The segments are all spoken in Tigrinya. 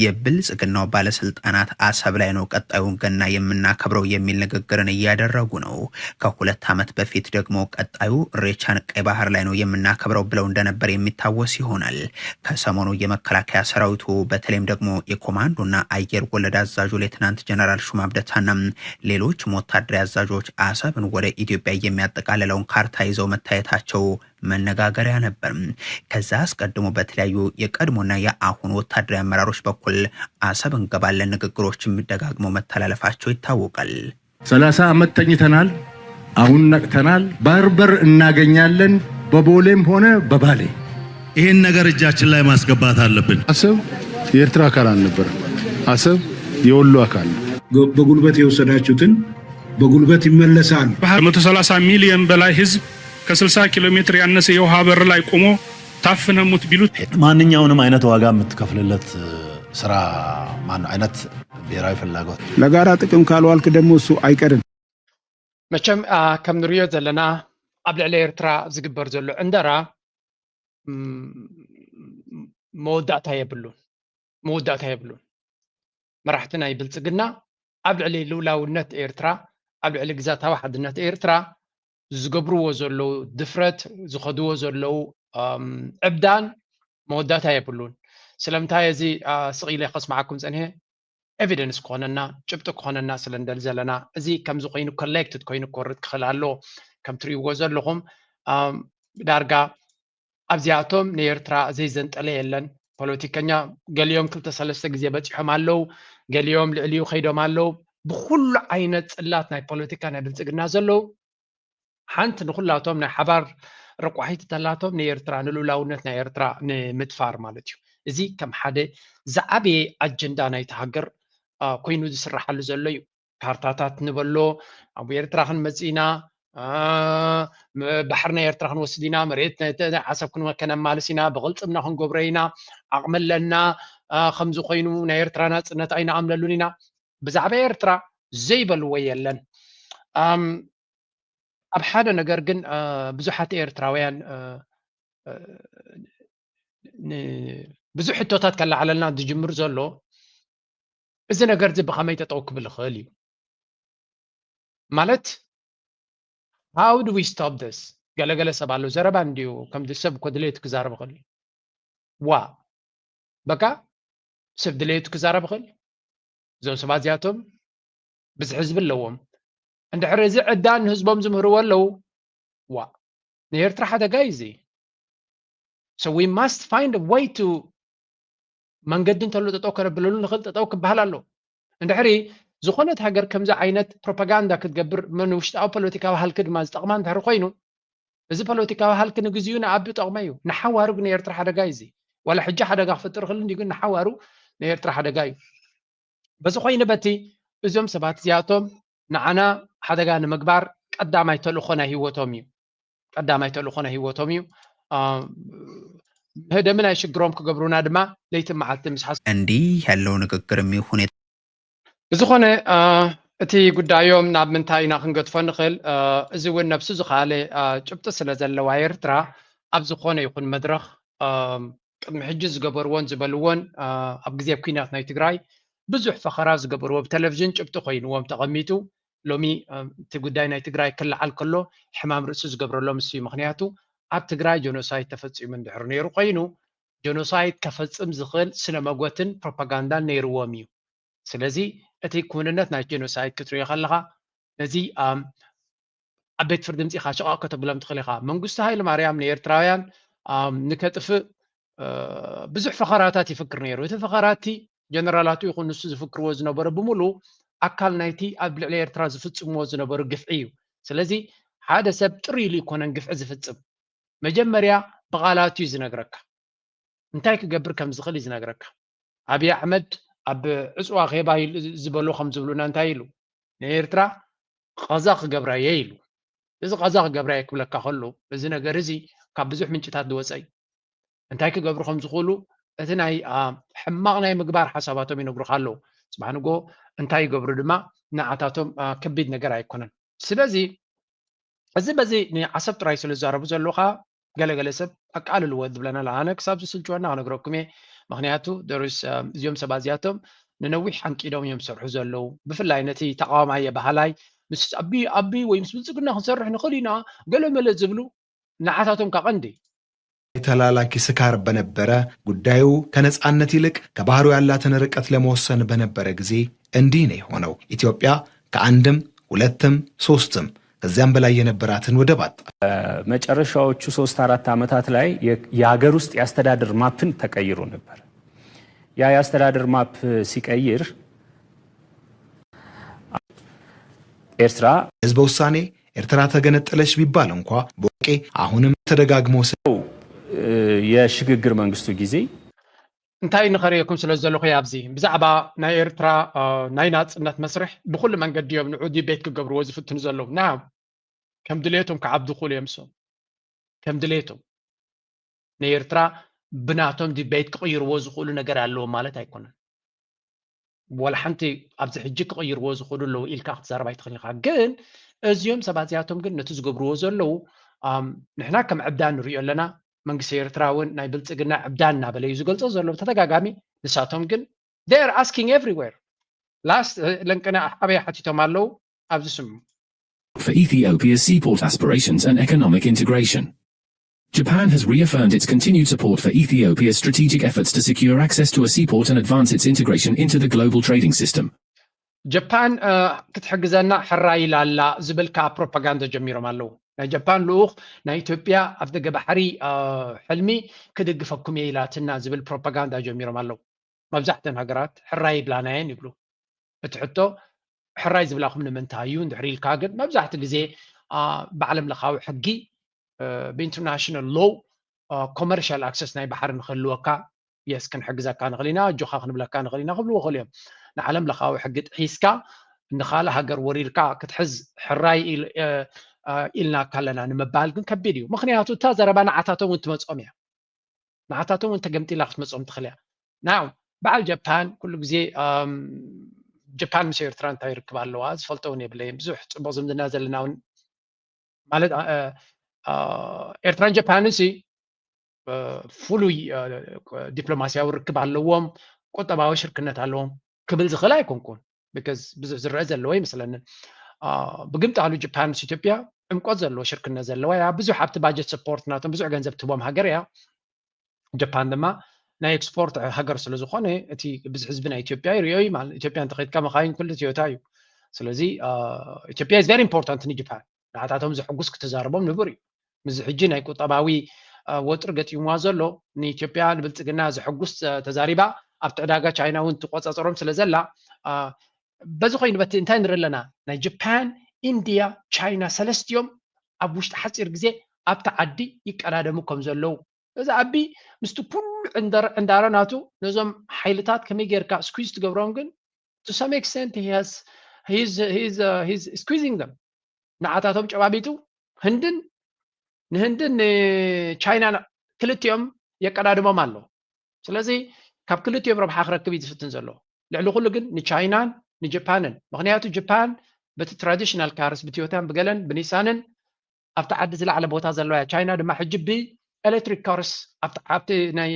የብልጽግናው ባለስልጣናት አሰብ ላይ ነው ቀጣዩን ገና የምናከብረው የሚል ንግግርን እያደረጉ ነው። ከሁለት ዓመት በፊት ደግሞ ቀጣዩ እሬቻን ቀይ ባህር ላይ ነው የምናከብረው ብለው እንደነበር የሚታወስ ይሆናል። ከሰሞኑ የመከላከያ ሰራዊቱ በተለይም ደግሞ የኮማንዶና አየር ወለድ አዛዡ ሌትናንት ጀነራል ሹማ ብደታና ሌሎችም ወታደራዊ አዛዦች አሰብን ወደ ኢትዮጵያ የሚያጠቃልለውን ካርታ ይዘው መታየታቸው መነጋገሪያ ነበር። ከዛ አስቀድሞ በተለያዩ የቀድሞና የአሁኑ ወታደራዊ አመራሮች በኩል አሰብ እንገባለን ንግግሮችም ደጋግመው መተላለፋቸው ይታወቃል። ሰላሳ ዓመት ተኝተናል። አሁን ነቅተናል። ባርበር እናገኛለን በቦሌም ሆነ በባሌ። ይህን ነገር እጃችን ላይ ማስገባት አለብን። አሰብ የኤርትራ አካል አልነበረም። አሰብ የወሎ አካል ነው። በጉልበት የወሰዳችሁትን በጉልበት ይመለሳል። ከ130 ሚሊዮን በላይ ህዝብ ከ60 ኪሎ ሜትር ያነሰ የውሃ በር ላይ ቆሞ ታፍነ ሙት ቢሉት ማንኛውንም አይነት ዋጋ የምትከፍልለት ስራ ማን አይነት ብሔራዊ ፍላጎት ለጋራ ጥቅም ካልዋልክ ደግሞ እሱ አይቀርም። መቸም ከም ንሪኦ ዘለና ኣብ ልዕሊ ኤርትራ ዝግበር ዘሎ ዕንደራ መወዳእታ የብሉን፣ መወዳእታ የብሉን። መራሕቲ ናይ ብልጽግና ኣብ ልዕሊ ልኡላውነት ኤርትራ፣ ኣብ ልዕሊ ግዛታዊ ሓድነት ኤርትራ ዝገብርዎ ዘለዉ ድፍረት፣ ዝኸድዎ ዘለዉ ዕብዳን መወዳእታ የብሉን። ስለምንታይ እዚ ስቕ ኢለ ከስምዓኩም ጸኒሐ? ኤቪደንስ ክኾነና፣ ጭብጢ ክኾነና ስለ እንደል ዘለና፣ እዚ ከምዚ ኮይኑ ኮሌክትድ ኮይኑ ክወርድ ክኽእል ኣለዎ። ከም ትርእይዎ ዘለኹም ዳርጋ ኣብዚኣቶም ንኤርትራ ዘይዘንጠለ የለን። ፖለቲከኛ ገሊኦም ክልተ ሰለስተ ግዜ በጺሖም ኣለዉ፣ ገሊኦም ልዕሊኡ ከይዶም ኣለዉ። ብኹሉ ዓይነት ጽላት ናይ ፖለቲካ ናይ ብልጽግና ዘለዉ ሓንቲ ንኹላቶም ናይ ሓባር ረቋሒት ተላቶም ንኤርትራ ንልኡላውነት ናይ ኤርትራ ንምድፋር ማለት እዩ። እዚ ከም ሓደ ዝዓበየ ኣጀንዳ ናይቲ ሃገር ኮይኑ ዝስራሓሉ ዘሎ እዩ። ካርታታት ንበሎ ኣብ ኤርትራ ክንመጽእ ኢና፣ ባሕሪ ናይ ኤርትራ ክንወስድ ኢና፣ መሬት ዓሰብ ከነማልስ ኢና፣ ብቕልጽምና ክንገብሮ ኢና፣ ዓቕሚ ኣለና፣ ከምዚ ኮይኑ ናይ ኤርትራ ናጽነት ኣይንኣምነሉን ኢና። ብዛዕባ ኤርትራ ዘይበልዎ የለን። ኣብ ሓደ ነገር ግን ብዙሓት ኤርትራውያን ብዙሕ ሕቶታት ከለዓዕለልና ዝጅምር ዘሎ እዚ ነገር እዚ ብኸመይ ጠጠው ክብል ይኽእል እዩ ማለት how do we stop this? ገለገለ ሰብ ኣሎ ዘረባ እንዲዩ ከምዚ ሰብ እኮ ድሌቱ ክዛረብ ይኽእል እዩ። ዋ በቃ ሰብ ድሌቱ ክዛረብ ይኽእል። እዞም ሰባት እዚኣቶም ብዝሒ ህዝቢ ኣለዎም። እንድሕር እዚ ዕዳን ንህዝቦም ዝምህርዎ ኣለዉ ዋ ንኤርትራ ሓደጋ እዩ እዚ። So we must find a way to መንገዲ እንተሎ ጠጠው ከነብለሉ ንኽእል ጠጠው ክበሃል ኣሎ። እንድሕሪ ዝኾነት ሃገር ከምዚ ዓይነት ፕሮፓጋንዳ ክትገብር ምን ውሽጣዊ ፖለቲካዊ ሃልኪ ድማ ዝጠቕማ እንድሕሪ ኮይኑ እዚ ፖለቲካዊ ሃልኪ ንግዚኡ ንኣቢኡ ጠቕመ እዩ። ንሓዋሩ ግን ንኤርትራ ሓደጋ እዩ እዚ። ዋላ ሕጂ ሓደጋ ክፈጥር ይኽእል እንዲ ግን ንሓዋሩ ንኤርትራ ሓደጋ እዩ። በዚ ኮይኑ በቲ እዞም ሰባት እዚኣቶም ንዓና ሓደጋ ንምግባር ቀዳማይ ተልእኾ ናይ ህይወቶም እዩ። ቀዳማይ ተልእኾ ናይ ህይወቶም እዩ። ምህደሚ ናይ ሽግሮም ክገብሩና ድማ ለይቲ መዓልቲ ምስ ሓስ እንዲህ ያለው ንግግርም ይሁን ብዝኾነ እቲ ጉዳዮም ናብ ምንታይ ኢና ክንገድፎ ንኽእል? እዚ እውን ነብሱ ዝኸኣለ ጭብጢ ስለ ዘለዋ ኤርትራ ኣብ ዝኾነ ይኹን መድረኽ ቅድሚ ሕጂ ዝገበርዎን ዝበልዎን ኣብ ግዜ ኲናት ናይ ትግራይ ብዙሕ ፈኸራ ዝገበርዎ ብቴሌቭዥን ጭብጢ ኮይንዎም ተቐሚጡ ሎሚ እቲ ጉዳይ ናይ ትግራይ ክለዓል ከሎ ሕማም ርእሲ ዝገብረሎም እሱ እዩ። ምኽንያቱ ኣብ ትግራይ ጀኖሳይድ ተፈፂሙ እንድሕር ነይሩ ኮይኑ ጀኖሳይድ ከፈፅም ዝኽእል ስነ መጎትን ፕሮፓጋንዳን ነይርዎም እዩ። ስለዚ እቲ ክውንነት ናይ ጀኖሳይድ ክትሪኦ ከለኻ ነዚ ኣብ ቤት ፍርዲ ምፂኻ ሸቓቕ ከተብሎም ትኽእል ኢኻ። መንግስቱ ሃይለ ማርያም ንኤርትራውያን ንከጥፍእ ብዙሕ ፈኸራታት ይፍክር ነይሩ። እቲ ፈኸራ እቲ ጀነራላቱ ይኹን ንሱ ዝፍክርዎ ዝነበረ ብምሉእ ኣካል ናይቲ ኣብ ልዕሊ ኤርትራ ዝፍጽምዎ ዝነበሩ ግፍዒ እዩ። ስለዚ ሓደ ሰብ ጥር ኢሉ ይኮነን ግፍዒ ዝፍጽም። መጀመርያ ብቓላቱ እዩ ዝነግረካ። እንታይ ክገብር ከም ዝኽእል እዩ ዝነግረካ። ኣብይ ኣሕመድ ኣብ ዕፅዋ ኼባ ዝበሎ ከም ዝብሉና እንታይ ኢሉ ንኤርትራ ቐዛ ክገብራ እየ ኢሉ። እዚ ቐዛ ክገብራ እየ ክብለካ ከሎ እዚ ነገር እዚ ካብ ብዙሕ ምንጭታት ዝወፀ እዩ። እንታይ ክገብሩ ከም ዝኽእሉ እቲ ናይ ሕማቕ ናይ ምግባር ሓሳባቶም ይነግሩኻ ኣለዉ። ፅባሕ ንጎ እንታይ ይገብሩ ድማ ንዓታቶም ከቢድ ነገር ኣይኮነን። ስለዚ እዚ በዚ ንዓሰብ ጥራይ ስለ ዝዛረቡ ዘለዉ ከዓ ገለገለ ሰብ ኣቃልልዎ ዝብለና ኣለ ኣነ ክሳብ ዝስልችወና ክነግረኩም እየ። ምክንያቱ እዚኦም ሰባት እዚኣቶም ንነዊሕ ሓንቂዶም እዮም ዝሰርሑ ዘለዉ። ብፍላይ ነቲ ተቃዋማይ የባህላይ ምስ ኣቢ ኣቢ ወይ ምስ ብልፅግና ክንሰርሕ ንኽእል ኢና ገለመለ ዝብሉ ንዓታቶም ካብ ቀንዲ ተላላኪ ስካር በነበረ ጉዳዩ ከነጻነት ይልቅ ከባህሩ ያላትን ርቀት ለመወሰን በነበረ ጊዜ እንዲህ ነው የሆነው። ኢትዮጵያ ከአንድም ሁለትም ሶስትም ከዚያም በላይ የነበራትን ወደብ አጣ። መጨረሻዎቹ ሶስት አራት ዓመታት ላይ የሀገር ውስጥ የአስተዳደር ማፕን ተቀይሮ ነበር። ያ የአስተዳደር ማፕ ሲቀይር ኤርትራ ህዝበ ውሳኔ ኤርትራ ተገነጠለች ቢባል እንኳ ቦቄ አሁንም ተደጋግሞ የሽግግር መንግስቱ ጊዜ እንታይ ንኸርእየኩም ስለ ዘለኹ ኣብዚ ብዛዕባ ናይ ኤርትራ ናይ ናጽነት መስርሕ ብኩሉ መንገዲ እዮም ንዑ ዲቤት ክገብርዎ ዝፍትኑ ዘለዉ ና ከም ድሌቶም ክዓብዱ ክእሉ እዮም ሶም ከም ድሌቶም ንኤርትራ ብናቶም ዲቤት ክቕይርዎ ዝኽእሉ ነገር ኣለዎም ማለት ኣይኮነን። ወላ ሓንቲ ኣብዚ ሕጂ ክቕይርዎ ዝኽእሉ ኣለዉ ኢልካ ክትዛረብ ኣይትኽእል ኢኻ። ግን እዚኦም ሰባት እዚኣቶም ግን ነቲ ዝገብርዎ ዘለዉ ንሕና ከም ዕብዳን ንሪኦ ኣለና። መንግስቲ ኤርትራ እውን ናይ ብልፅግና ዕብዳን እናበለ እዩ ዝገልፆ ዘሎ ብተደጋጋሚ። ንሳቶም ግን they are asking everywhere last ለንቅነ ኣበይ ሓቲቶም ኣለዉ ኣብዚ ስሙ for Ethiopia's seaport aspirations and economic integration. Japan has reaffirmed its continued support for Ethiopia's strategic efforts to secure access to a seaport and advance its integration into the global trading system. ጀፓን ክትሕግዘና ሕራይ ኢላ ኣላ ዝብል ከዓ ፕሮፓጋንዳ ጀሚሮም ኣለዉ። ናይ ጀፓን ልኡኽ ናይ ኢትዮጵያ ኣብ ደገ ባሕሪ ሕልሚ ክድግፈኩም እየ ኢላትና ዝብል ፕሮፓጋንዳ ጀሚሮም ኣለዉ። መብዛሕተን ሃገራት ሕራይ ይብላና እየን ይብሉ። እቲ ሕቶ ሕራይ ዝብላኹም ንምንታይ እዩ እንድሕር ኢልካ ግን መብዛሕትኡ ግዜ ብዓለም ለኻዊ ሕጊ ብኢንተርናሽናል ሎው ኮመርሻል ኣክሰስ ናይ ባሕሪ ንክህልወካ የስ ክንሕግዘካ ንኽእል ኢና ኣጆኻ ክንብለካ ንኽእል ኢና ክብልዎ ክእሉ እዮም። ንዓለም ለኻዊ ሕጊ ጥሒስካ ንኻልእ ሃገር ወሪርካ ክትሕዝ ሕራይ ኢልናካ ኣለና ንምባል ግን ከቢድ እዩ። ምክንያቱ እታ ዘረባ ንዓታቶም እውን ትመፅኦም እያ። ንዓታቶም እውን ተገምጢላ ክትመፅኦም ትኽእል እያ። ናው በዓል ጀፓን ኩሉ ግዜ ጀፓን ምስ ኤርትራ እንታይ ይርክብ ኣለዋ ዝፈልጦ እውን የብለይን። ብዙሕ ፅቡቅ ዝምድና ዘለና እውን ማለት ኤርትራን ጀፓንን ሲ ፍሉይ ዲፕሎማስያዊ ርክብ ኣለዎም፣ ቁጠባዊ ሽርክነት ኣለዎም ክብል ዝኽእል ኣይኮንኩን። because ብዙሕ ዝረአ ዘለዎ ይመስለንን። ብግምጣሉ ጀፓን ምስ ኢትዮጵያ ዕምቆት ዘለዎ ሽርክነት ዘለዋ እያ። ብዙሕ ኣብቲ ባጀት ሰፖርት ናቶም ብዙሕ ገንዘብ ትህቦም ሃገር እያ። ጀፓን ድማ ናይ ኤክስፖርት ሃገር ስለ ዝኾነ እቲ ብዝሒ ህዝቢ ናይ ኢትዮጵያ ይሪኦ እዩ ማለት ኢትዮጵያ እንተኸድካ መኻይን ኩሉ ቶዮታ እዩ። ስለዚ ኢትዮጵያ is very important ንጀፓን። ንዓታቶም ዘሐጉስ ክትዛረቦም ንቡር እዩ። ምስዚ ሕጂ ናይ ቁጠባዊ ወጥሪ ገጢምዋ ዘሎ ንኢትዮጵያ ንብልፅግና ዘሐጉስ ተዛሪባ ኣብቲ ዕዳጋ ቻይና እውን ትቆፃፀሮም ስለ ዘላ በዚ ኮይኑ በቲ እንታይ ንርኢ ኣለና ናይ ጀፓን ኢንድያ ቻይና ሰለስቲኦም ኣብ ውሽጢ ሓፂር ግዜ ኣብቲ ዓዲ ይቀዳደሙ ከም ዘለዉ እዚ ኣቢ ምስቲ ኩሉ ዕንዳረ ናቱ ነዞም ሓይልታት ከመይ ጌርካ ስኩዝ ትገብሮም ግን to some extent he's squeezing them ንዓታቶም ጨባቢጡ ህንድን ንህንድን ንቻይናን ክልቲኦም የቀዳድሞም ኣሎ። ስለዚ ካብ ክልቲኦም ረብሓ ክረክብ እዩ ዝፍትን ዘሎ። ልዕሊ ኩሉ ግን ንቻይናን ንጀፓንን ምክንያቱ ጀፓን በቲ ትራዲሽናል ካርስ ብቶዮታን ብገለን ብኒሳንን ኣብቲ ዓዲ ዝለዓለ ቦታ ዘለዋ እያ። ቻይና ድማ ሕጂ ብኤሌክትሪክ ካርስ ኣብቲ ናይ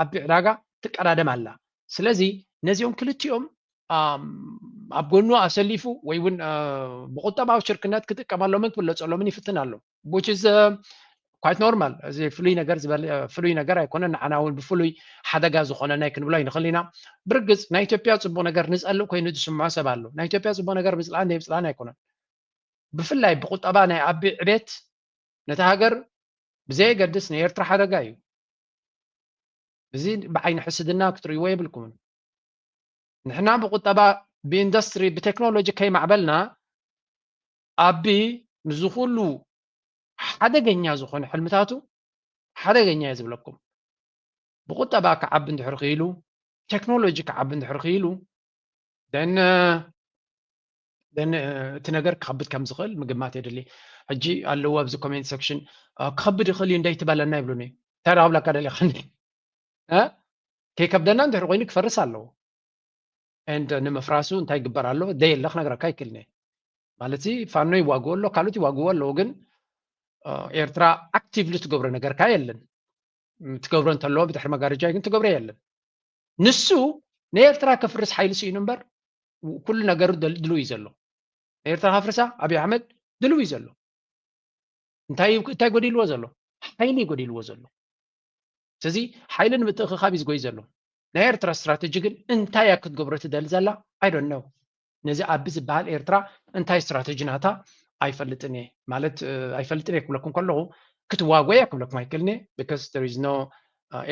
ዓቢ ዕዳጋ ትቀዳደም ኣላ። ስለዚ ነዚኦም ክልቲኦም ኣብ ጎኑ ኣሰሊፉ ወይ እውን ብቁጠባዊ ሽርክነት ክጥቀመሎምን ክብለፀሎምን ይፍትን ኣሎ። Which is quite normal። እዚ ፍሉይ ነገር ዝበል ፍሉይ ነገር ኣይኮነን። ንዓና እውን ብፍሉይ ሓደጋ ዝኾነ ናይ ክንብሎ ኣይንኽእል ኢና። ብርግፅ ናይ ኢትዮጵያ ፅቡቅ ነገር ንፀልእ ኮይኑ ዝስምዖ ሰብ ኣሎ። ናይ ኢትዮጵያ ፅቡቅ ነገር ምፅላእን ዘይምፅላእን ኣይኮነን። ብፍላይ ብቁጠባ ናይ ኣቢ ዕቤት ነቲ ሃገር ብዘየገድስ ንኤርትራ ሓደጋ እዩ። እዚ ብዓይኒ ሕስድና ክትርእይዎ የብልኩምን። ንሕና ብቁጠባ ብኢንዱስትሪ ብቴክኖሎጂ ከይማዕበልና ኣቢ ምስዚ ኩሉ ሓደገኛ ዝኾነ ሕልምታቱ ሓደገኛ እየ ዝብለኩም። ብቁጠባ ክዓቢ እንድሕር ክኢሉ ቴክኖሎጂ ክዓቢ እንድሕር ክኢሉ then then እቲ ነገር ክኸብድ ከም ዝኽእል ምግማት የድሊ። ሕጂ ኣለዉ ኣብዚ ኮሜንት ሴክሽን ክኸብድ ይኽእል እዩ እንዳይትበለና ይብሉኒ። እንታይ ዳብላካ ደሊኻኒ? ከይከብደና እንድሕር ኮይኑ ክፈርስ ኣለዎ። And ንምፍራሱ እንታይ ይግበር ኣሎ? ደየለ ክነግረካ ይክእልኒ። ማለት ፋኖ ይዋግዎ ኣሎ፣ ካልኦት ይዋግዎ ኣለዉ፣ ግን ኤርትራ ኣክቲቭሊ ትገብሮ ነገርካ የለን። ትገብሮ እንተለዎ ብድሕሪ መጋረጃ ግን ትገብሮ የለን። ንሱ ንኤርትራ ከፍርስ ሓይሊ ስኢኑ እምበር ኩሉ ነገሩ ድልው እዩ ዘሎ። ኤርትራ ከፍርሳ ኣብይ ኣሕመድ ድልው እዩ ዘሎ። እንታይ ጎዲልዎ ዘሎ? ሓይሊ ጎዲልዎ ዘሎ። ስለዚ ሓይሊ ንምትእኽኻብ እዩ ዝጎይ ዘሎ። ናይ ኤርትራ ስትራተጂ ግን እንታይ እያ ክትገብሮ ትደሊ ዘላ? I don't know። ነዚ ኣቢ ዝበሃል ኤርትራ እንታይ ስትራተጂ ናታ ኣይፈልጥን እየ። ማለት ኣይፈልጥን እየ ክብለኩም ከለኹ ክትዋጎ እያ ክብለኩም ኣይክእልን እየ። Because there is no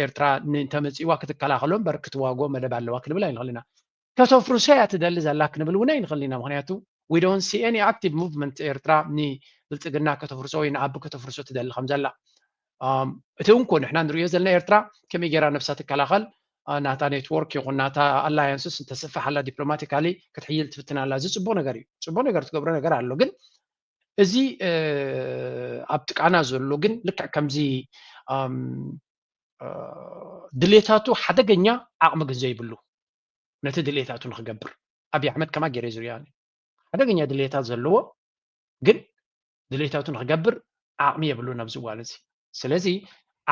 ኤርትራ እንተመፂዋ ክትከላኸሎ እምበር ክትዋጎ መደብ ኣለዋ ክንብል ኣይንኽእል ኢና። ከተፍርሶ እያ ትደሊ ዘላ ክንብል እውን ኣይንኽእል ኢና። ምክንያቱ we don't see any active movement ኤርትራ ንብልፅግና ከተፍርሶ ወይ ንኣቢ ከተፍርሶ ትደሊ ከም ዘላ። እቲ እንኮ ንሕና ንሪኦ ዘለና ኤርትራ ከመይ ገይራ ነብሳ ትከላኸል፣ ናታ ኔትወርክ ይኹን ናታ ኣላያንስስ እንተስፍሕ ኣላ፣ ዲፕሎማቲካሊ ክትሕይል ትፍትን ኣላ። እዚ ፅቡቅ ነገር እዩ። ፅቡቅ ነገር ትገብሮ ነገር ኣሎ። ግን እዚ ኣብ ጥቃና ዘሎ ግን ልክዕ ከምዚ ድሌታቱ ሓደገኛ ዓቕሚ ግን ዘይብሉ፣ ነቲ ድሌታቱ ንክገብር ኣብይ ኣሕመድ ከማ ገይረ ዝሪኣ ሓደገኛ ድሌታት ዘለዎ ግን ድሌታቱ ንክገብር ዓቕሚ የብሉን ኣብዚ እዋን እዚ። ስለዚ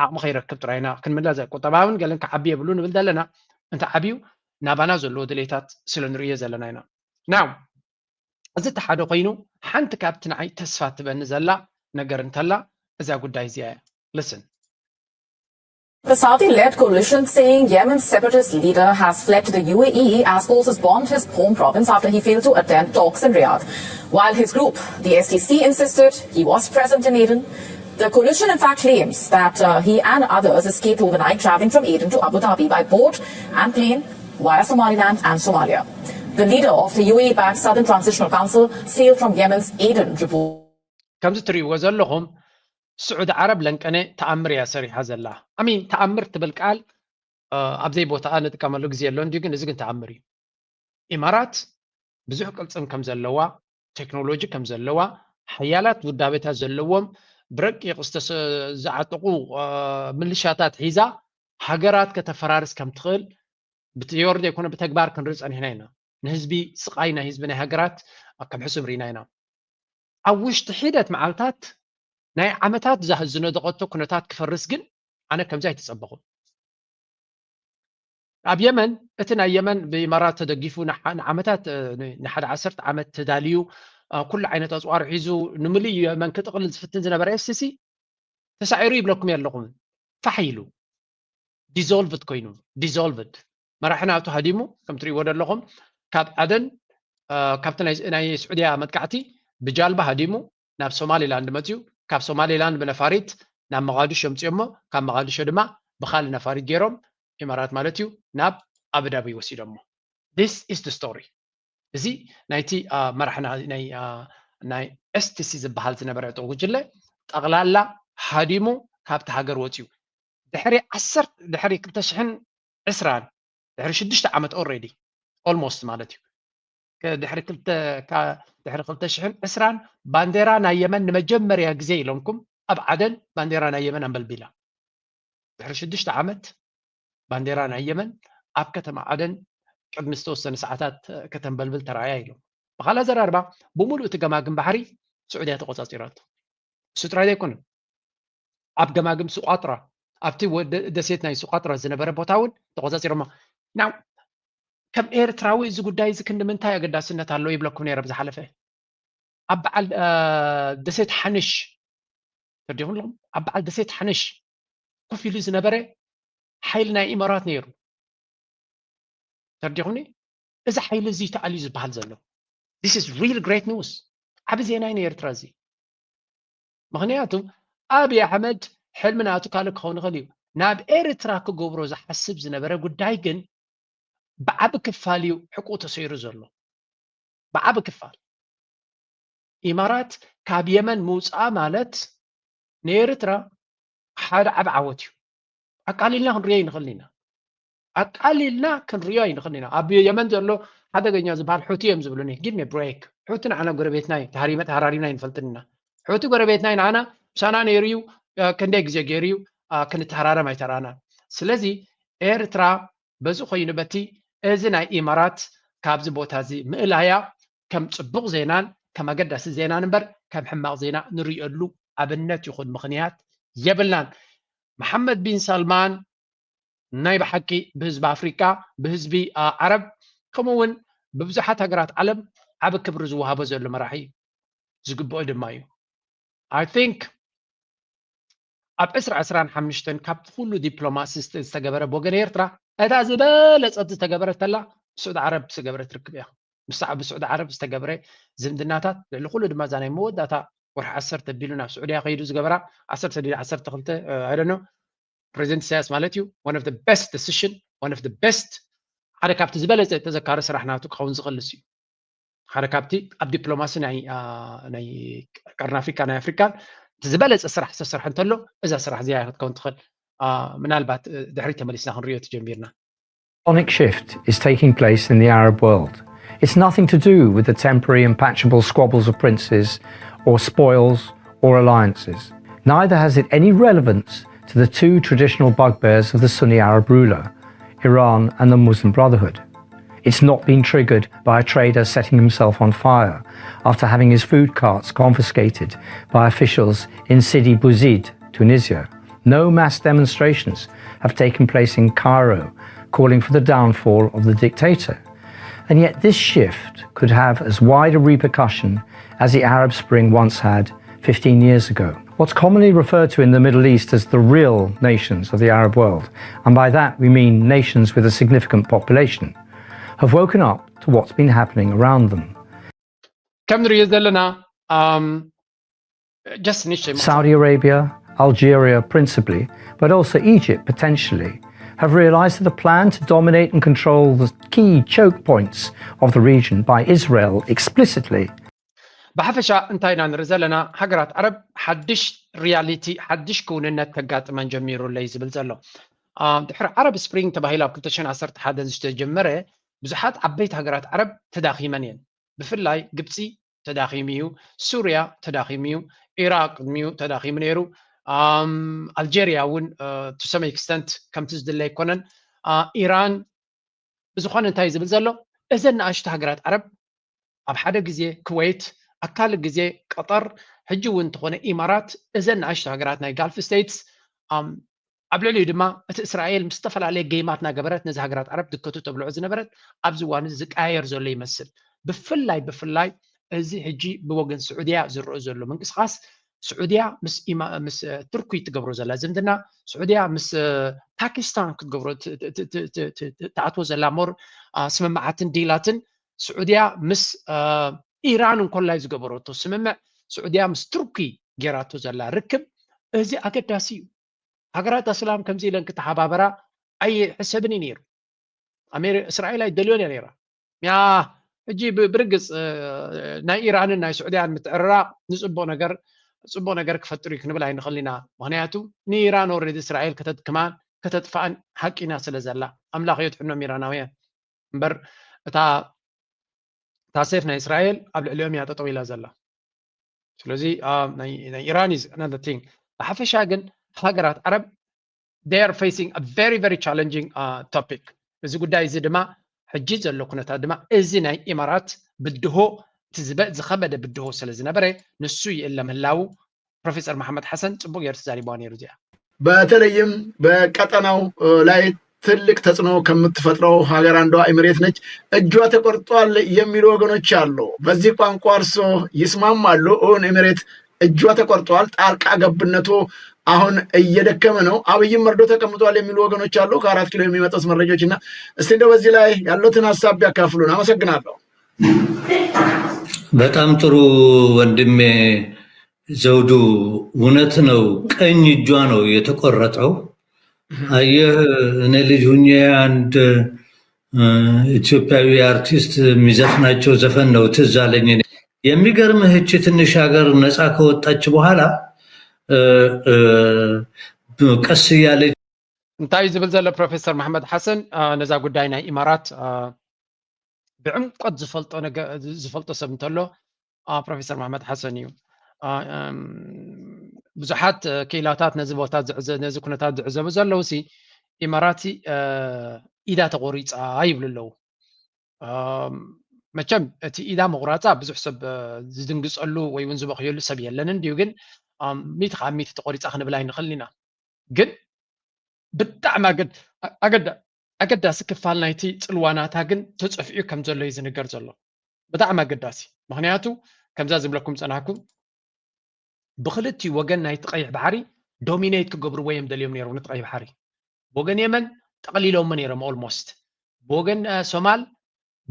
ዓቕሚ ከይረክብ ጥራይና ክንምለዘ ቁጠባውን ገለን ክዓቢ የብሉ ንብል ዘለና። እንተ ዓብዩ ናባና ዘለዎ ድሌታት ስለ ንርእዮ ዘለና ኢና። ናው እዚ እቲ ሓደ ኮይኑ ሓንቲ ካብቲ ንዓይ ተስፋ ትበኒ ዘላ ነገር እንተላ እዛ ጉዳይ እዚኣ እያ። Listen. The Saudi-led coalition saying Yemen's separatist leader has fled to the U A E as forces bombed his home province after he failed to attend talks in Riyadh. While his group, the S T C, insisted he was present in Aden, the coalition in fact claims that uh, he and others escaped overnight, traveling from Aden to Abu Dhabi by boat and plane via Somaliland and Somalia. The leader of the U A E-backed Southern Transitional Council sailed from Yemen's Aden report. ከምዚ ትርእይዎ ዘለኹም ስዑዲ ዓረብ ለንቀነ ተኣምር እያ ሰሪሓ ዘላ። ኣሚን ተኣምር ትብል ቃል ኣብ ዘይቦታኣ ንጥቀመሉ ግዜ ኣሎ እንዲዩ፣ ግን እዚ ግን ተኣምር እዩ። ኢማራት ብዙሕ ቅልፅም ከም ዘለዋ፣ ቴክኖሎጂ ከም ዘለዋ፣ ሓያላት ውዳቤታት ዘለዎም ብረቂቕ ዝተሰ- ዝዓጠቑ ምልሻታት ሒዛ ሃገራት ከተፈራርስ ከም ትኽእል ብቲዮሪ ዘይኮነ ብተግባር ክንርኢ ፀኒሕና ኢና። ንህዝቢ ስቓይ ናይ ህዝቢ ናይ ሃገራት ከም ሕሱም ርኢና ኢና። ኣብ ውሽጢ ሒደት መዓልታት ናይ ዓመታት ዝነደቐቶ ኩነታት ክፈርስ ግን ኣነ ከምዚ ኣይተፀበኹን። ኣብ የመን እቲ ናይ የመን ብኢማራት ተደጊፉ ንዓመታት ንሓደ ዓሰርተ ዓመት ተዳልዩ ኩሉ ዓይነት ኣፅዋር ሒዙ ንምሉእ የመን ክጥቕልል ዝፍትን ዝነበረ ኤስቲሲ ተሳዒሩ ይብለኩም ኣለኹም። ፋሕ ኢሉ ዲዞልቭድ ኮይኑ ዲዞልቭድ መራሒ ናቱ ሃዲሙ ከም ትሪእዎ ዘለኹም ካብ ዓደን ካብቲ ናይ ስዑድያ መጥቃዕቲ ብጃልባ ሃዲሙ ናብ ሶማሊላንድ መፅዩ። ካብ ሶማሊላንድ ብነፋሪት ናብ መቓድሾ ኣምፅኦሞ ካብ መቓድሾ ድማ ብኻልእ ነፋሪት ገይሮም ኢማራት ማለት እዩ ናብ ኣቡዳቢ ወሲዶሞ። This is the story። እዚ ናይቲ መራሕና ናይ ኤስቲሲ ዝበሃል ዝነበረ ዕጡቕ ጉጅለ ጠቕላላ ሃዲሙ ካብቲ ሃገር ወፅዩ። ድሕሪ ዓሰርተ ድሕሪ ክልተ ሽሕን ዕስራን ድሕሪ ሽዱሽተ ዓመት already almost ማለት እዩ። ድሕሪ ክልተ ድሕሪ ክልተ ሽሕን ዕስራን ባንዴራ ናይ የመን ንመጀመርያ ግዜ ኢሎምኩም ኣብ ዓደን ባንዴራ ናይ የመን ኣንበልቢላ። ድሕሪ ሽዱሽተ ዓመት ባንዴራ ናይ የመን ኣብ ከተማ ዓደን ቅድሚ ዝተወሰነ ሰዓታት ከተንበልብል ተራእያ ኢሎም። ብኻልእ ኣዘራርባ ብምሉእ እቲ ገማግም ባሕሪ ስዑድያ ተቆፃፂራቶ። እሱ ጥራይ ዘይኮነን ኣብ ገማግም ሱቋጥራ ኣብቲ ደሴት ናይ ሱቋጥራ ዝነበረ ቦታ እውን ተቆፃፂሮማ። ናው ከም ኤርትራዊ እዚ ጉዳይ እዚ ክንዲ ምንታይ ኣገዳስነት ኣለዎ ይብለኩም ነይረ ብዝሓለፈ ኣብ በዓል ደሴት ሓንሽ ተርዲኹም ኣለኹም ኣብ በዓል ደሴት ሓንሽ ኮፍ ኢሉ ዝነበረ ሓይሊ ናይ ኢማራት ነይሩ። ተርዲኹኒ እዚ ሓይሊ እዚ ተኣልዩ ዝበሃል ዘሎ this is real great news። ዓቢ ዜና እዩ ንኤርትራ እዚ። ምክንያቱ ኣብይ ኣሕመድ ሕልሚ ናቱ ካልእ ክኸውን ይኽእል እዩ። ናብ ኤርትራ ክገብሮ ዝሓስብ ዝነበረ ጉዳይ ግን ብዓቢ ክፋል እዩ ሕቁ ተሰይሩ ዘሎ። ብዓቢ ክፋል ኢማራት ካብ የመን ምውፃኣ ማለት ንኤርትራ ሓደ ዓቢ ዓወት እዩ። ኣቃሊልና ክንሪኦ ይንኽእል ኢና። ኣቃሊልና ክንሪኦ ይንኽእል ኢና። ኣብ የመን ዘሎ ሓደገኛ ዝበሃል ሑቲ እዮም ዝብሉኒ። Give me break። ሑቲ ንዓና ጎረቤትና እዩ። ተሃሪመ ተሃራሪምና ይንፈልጥን ኢና። ሑቲ ጎረቤትና እዩ። ንዓና ምሳና ነይሩ እዩ። ክንደይ ግዜ ገይሩ እዩ። ክንተሃራረም ኣይተራእናን። ስለዚ ኤርትራ በዚ ኮይኑ በቲ እዚ ናይ ኢማራት ካብዚ ቦታ እዚ ምእላያ ከም ፅቡቕ ዜናን ከም ኣገዳሲ ዜናን እምበር ከም ሕማቕ ዜና ንርእየሉ ኣብነት ይኹን ምኽንያት የብልናን። መሓመድ ቢን ሳልማን ናይ ብሓቂ ብህዝቢ ኣፍሪቃ፣ ብህዝቢ ዓረብ፣ ከምኡ እውን ብብዙሓት ሃገራት ዓለም ዓቢ ክብሪ ዝወሃቦ ዘሎ መራሒ እዩ። ዝግብኦ ድማ እዩ። I think ኣብ ዕስራ ዕስራን ሓሙሽተን ካብቲ ኩሉ ዲፕሎማሲ ዝተገበረ ብወገን ኤርትራ እታ ዝበለጸት ዝተገበረት ተላ ስዑድ ዓረብ ዝተገበረት ርክብ እያ። ምስ ብስዑድ ዓረብ ዝተገብረ ዝምድናታት፣ ልዕሊ ኩሉ ድማ እዛ ናይ መወዳእታ ወርሒ ዓሰርተ ቢሉ ናብ ስዑድያ ከይዱ ዝገበራ ዓሰርተ ድዩ ዓሰርተ ክልተ፣ I don't know፣ ፕሬዚደንት ኢሳያስ ማለት እዩ። One of the best decision, one of the best፣ ሓደ ካብቲ ዝበለጸ ተዘካሪ ስራሕ ናቱ ክኸውን ዝኽእል እዩ። ሓደ ካብቲ ኣብ ዲፕሎማሲ ናይ ቀርኒ ኣፍሪካ፣ ናይ ኣፍሪካ ዝበለፀ ስራሕ ዝተሰርሐ እንተሎ እዛ ስራሕ እዚኣ ክትከውን ትኽእል። ምናልባት ድሕሪ ተመሊስና ክንሪኦ ትጀሚርና። Tectonic shift is taking place in the Arab world. It's nothing to do with the temporary and patchable squabbles of princes or spoils or alliances. Neither has it any relevance to the two traditional bugbears of the Sunni Arab ruler, Iran and the Muslim Brotherhood. It's not been triggered by a trader setting himself on fire after having his food carts confiscated by officials in Sidi Bouzid, Tunisia. No mass demonstrations have taken place in Cairo calling for the downfall of the dictator. And yet this shift could have as wide a repercussion as the Arab Spring once had fifteen years ago. What's commonly referred to in the Middle East as the real nations of the Arab world, and by that we mean nations with a significant population, have woken up to what's been happening around them. ከም ንሪኦ ዘለና just ንሽም Saudi Arabia, Algeria principally, but also Egypt potentially, have realized that a plan to dominate and control the key choke points of the region by Israel explicitly ብሓፈሻ እንታይ ኢና ንርኢ ዘለና? ሃገራት ዓረብ ሓድሽ ሪያሊቲ፣ ሓድሽ ክውንነት ከጋጥመን ጀሚሩ ኣለይ ዝብል ዘሎ። ድሕሪ ዓረብ ስፕሪንግ ተባሂሉ ኣብ ክልተ ሽሕን ዓሰርተ ሓደን ዝተጀመረ ብዙሓት ዓበይቲ ሃገራት ዓረብ ተዳኺመን እየን። ብፍላይ ግብፂ ተዳኺሙ እዩ፣ ሱርያ ተዳኺሙ እዩ፣ ኢራቅ ቅድሚኡ ተዳኺሙ ነይሩ። ኣልጀርያ እውን to some extent ከምቲ ዝድለ ኣይኮነን። ኢራን ብዝኾነ እንታይ ዝብል ዘሎ፣ እዘን ንኣሽቱ ሃገራት ዓረብ ኣብ ሓደ ግዜ ኩዌት፣ ኣብ ካልእ ግዜ ቀጠር፣ ሕጂ እውን እንተኾነ ኢማራት፣ እዘን ንኣሽቱ ሃገራት ናይ ጋልፍ ስቴትስ ኣብ ልዕሊኡ ድማ እቲ እስራኤል ምስ ዝተፈላለየ ጌማት እናገበረት ነዚ ሃገራት ዓረብ ድከቱ ተብልዖ ዝነበረት ኣብዚ እዋን እዚ ዝቀያየር ዘሎ ይመስል። ብፍላይ ብፍላይ እዚ ሕጂ ብወገን ስዑድያ ዝረአ ዘሎ ምንቅስቃስ ስዑድያ ምስ ምስ ቱርኪ ትገብሮ ዘላ ዝምድና፣ ስዑድያ ምስ ፓኪስታን ክትገብሮ ትኣትዎ ዘላ ሞር ስምምዓትን ዲላትን፣ ስዑድያ ምስ ኢራን እንኮላይ ዝገበረቶ ስምምዕ፣ ስዑድያ ምስ ቱርኪ ጌራቶ ዘላ ርክብ፣ እዚ ኣገዳሲ እዩ። ሃገራት ኣስላም ከምዚ ኢለን ክተሓባበራ ኣይሕሰብን እዩ ነይሩ። እስራኤል ኣይደልዮን እያ ነይራ። ያ ሕጂ ብርግፅ ናይ ኢራንን ናይ ስዑድያን ምትዕርራቕ ንፅቡቕ ነገር ፅቡቕ ነገር ክፈጥር እዩ ክንብል ኣይንኽእል ኢና። ምክንያቱ ንኢራን ኦልሬዲ እስራኤል ከተድክማን ከተጥፋእን ሓቂና ስለ ዘላ፣ ኣምላኽ የድሕኖም ኢራናውያን። እምበር እታ እታ ሴፍ ናይ እስራኤል ኣብ ልዕሊኦም እያ ጠጠው ኢላ ዘላ። ስለዚ ናይ ኢራን is another thing። ብሓፈሻ ግን ሃገራት ዓረብ they are facing a very very challenging topic። እዚ ጉዳይ እዚ ድማ ሕጂ ዘሎ ኩነታት ድማ እዚ ናይ ኢማራት ብድሆ እቲ ዝበ ዝኸበደ ብድሆ ስለ ዝነበረ ንሱ ይእለ ምህላው ፕሮፌሰር መሓመድ ሓሰን ፅቡቅ ገይሩ ተዛሪብዋ ነይሩ እዚኣ። በተለይም በቀጠናው ላይ ትልቅ ተጽዕኖ ከምትፈጥረው ሀገር አንዷ ኤምሬት ነች። እጇ ተቆርጧል የሚሉ ወገኖች አሉ። በዚህ ቋንቋ እርሶ ይስማማሉ? እውን ኤምሬት እጇ ተቆርጧል፣ ጣልቃ ገብነቱ አሁን እየደከመ ነው፣ አብይም መርዶ ተቀምጧል የሚሉ ወገኖች አሉ። ከአራት ኪሎ የሚመጡት መረጃዎች እና እስቲ እንደው በዚህ ላይ ያሉትን ሀሳብ ቢያካፍሉን። አመሰግናለሁ። በጣም ጥሩ ወንድሜ ዘውዱ፣ እውነት ነው። ቀኝ እጇ ነው የተቆረጠው። አየህ፣ እኔ ልጅ ሁኜ አንድ ኢትዮጵያዊ አርቲስት የሚዘፍናቸው ዘፈን ነው ትዝ አለኝ። የሚገርምህ እቺ ትንሽ ሀገር ነፃ ከወጣች በኋላ ቀስ እያለች እንታይ ዝብል ዘሎ ፕሮፌሰር መሓመድ ሓሰን ነዛ ጉዳይ ናይ ኢማራት ብዕምቆት ዝፈልጦ ዝፈልጦ ሰብ እንተሎ ፕሮፌሰር መሓመድ ሓሰን እዩ። ብዙሓት ክኢላታት ነዚ ቦታ ነዚ ኩነታት ዝዕዘቡ ዘለዉ ሲ ኢማራት ኢዳ ተቆሪፃ ይብሉ ኣለዉ። መቸም እቲ ኢዳ ምቑራፃ ብዙሕ ሰብ ዝድንግፀሉ ወይ እውን ዝበኽየሉ ሰብ የለን እንድዩ። ግን ሚእቲ ካብ ሚእቲ ተቆሪፃ ክንብል ኣይንኽእል ኢና። ግን ብጣዕሚ ኣገድ ኣገዳሲ ክፋል ናይቲ ፅልዋ ናታ ግን ተፀፊዑ ከም ዘሎ እዩ ዝንገር ዘሎ። ብጣዕሚ ኣገዳሲ። ምክንያቱ ከምዛ ዝብለኩም ፀናኩም ብክልቲኡ ወገን ናይቲ ቀይሕ ባሕሪ ዶሚኔት ክገብርዎ እዮም ደልዮም ነይሮም ነቲ ቀይሕ ባሕሪ። ብወገን የመን ጠቕሊሎሞ ነይሮም ኦልሞስት። ብወገን ሶማል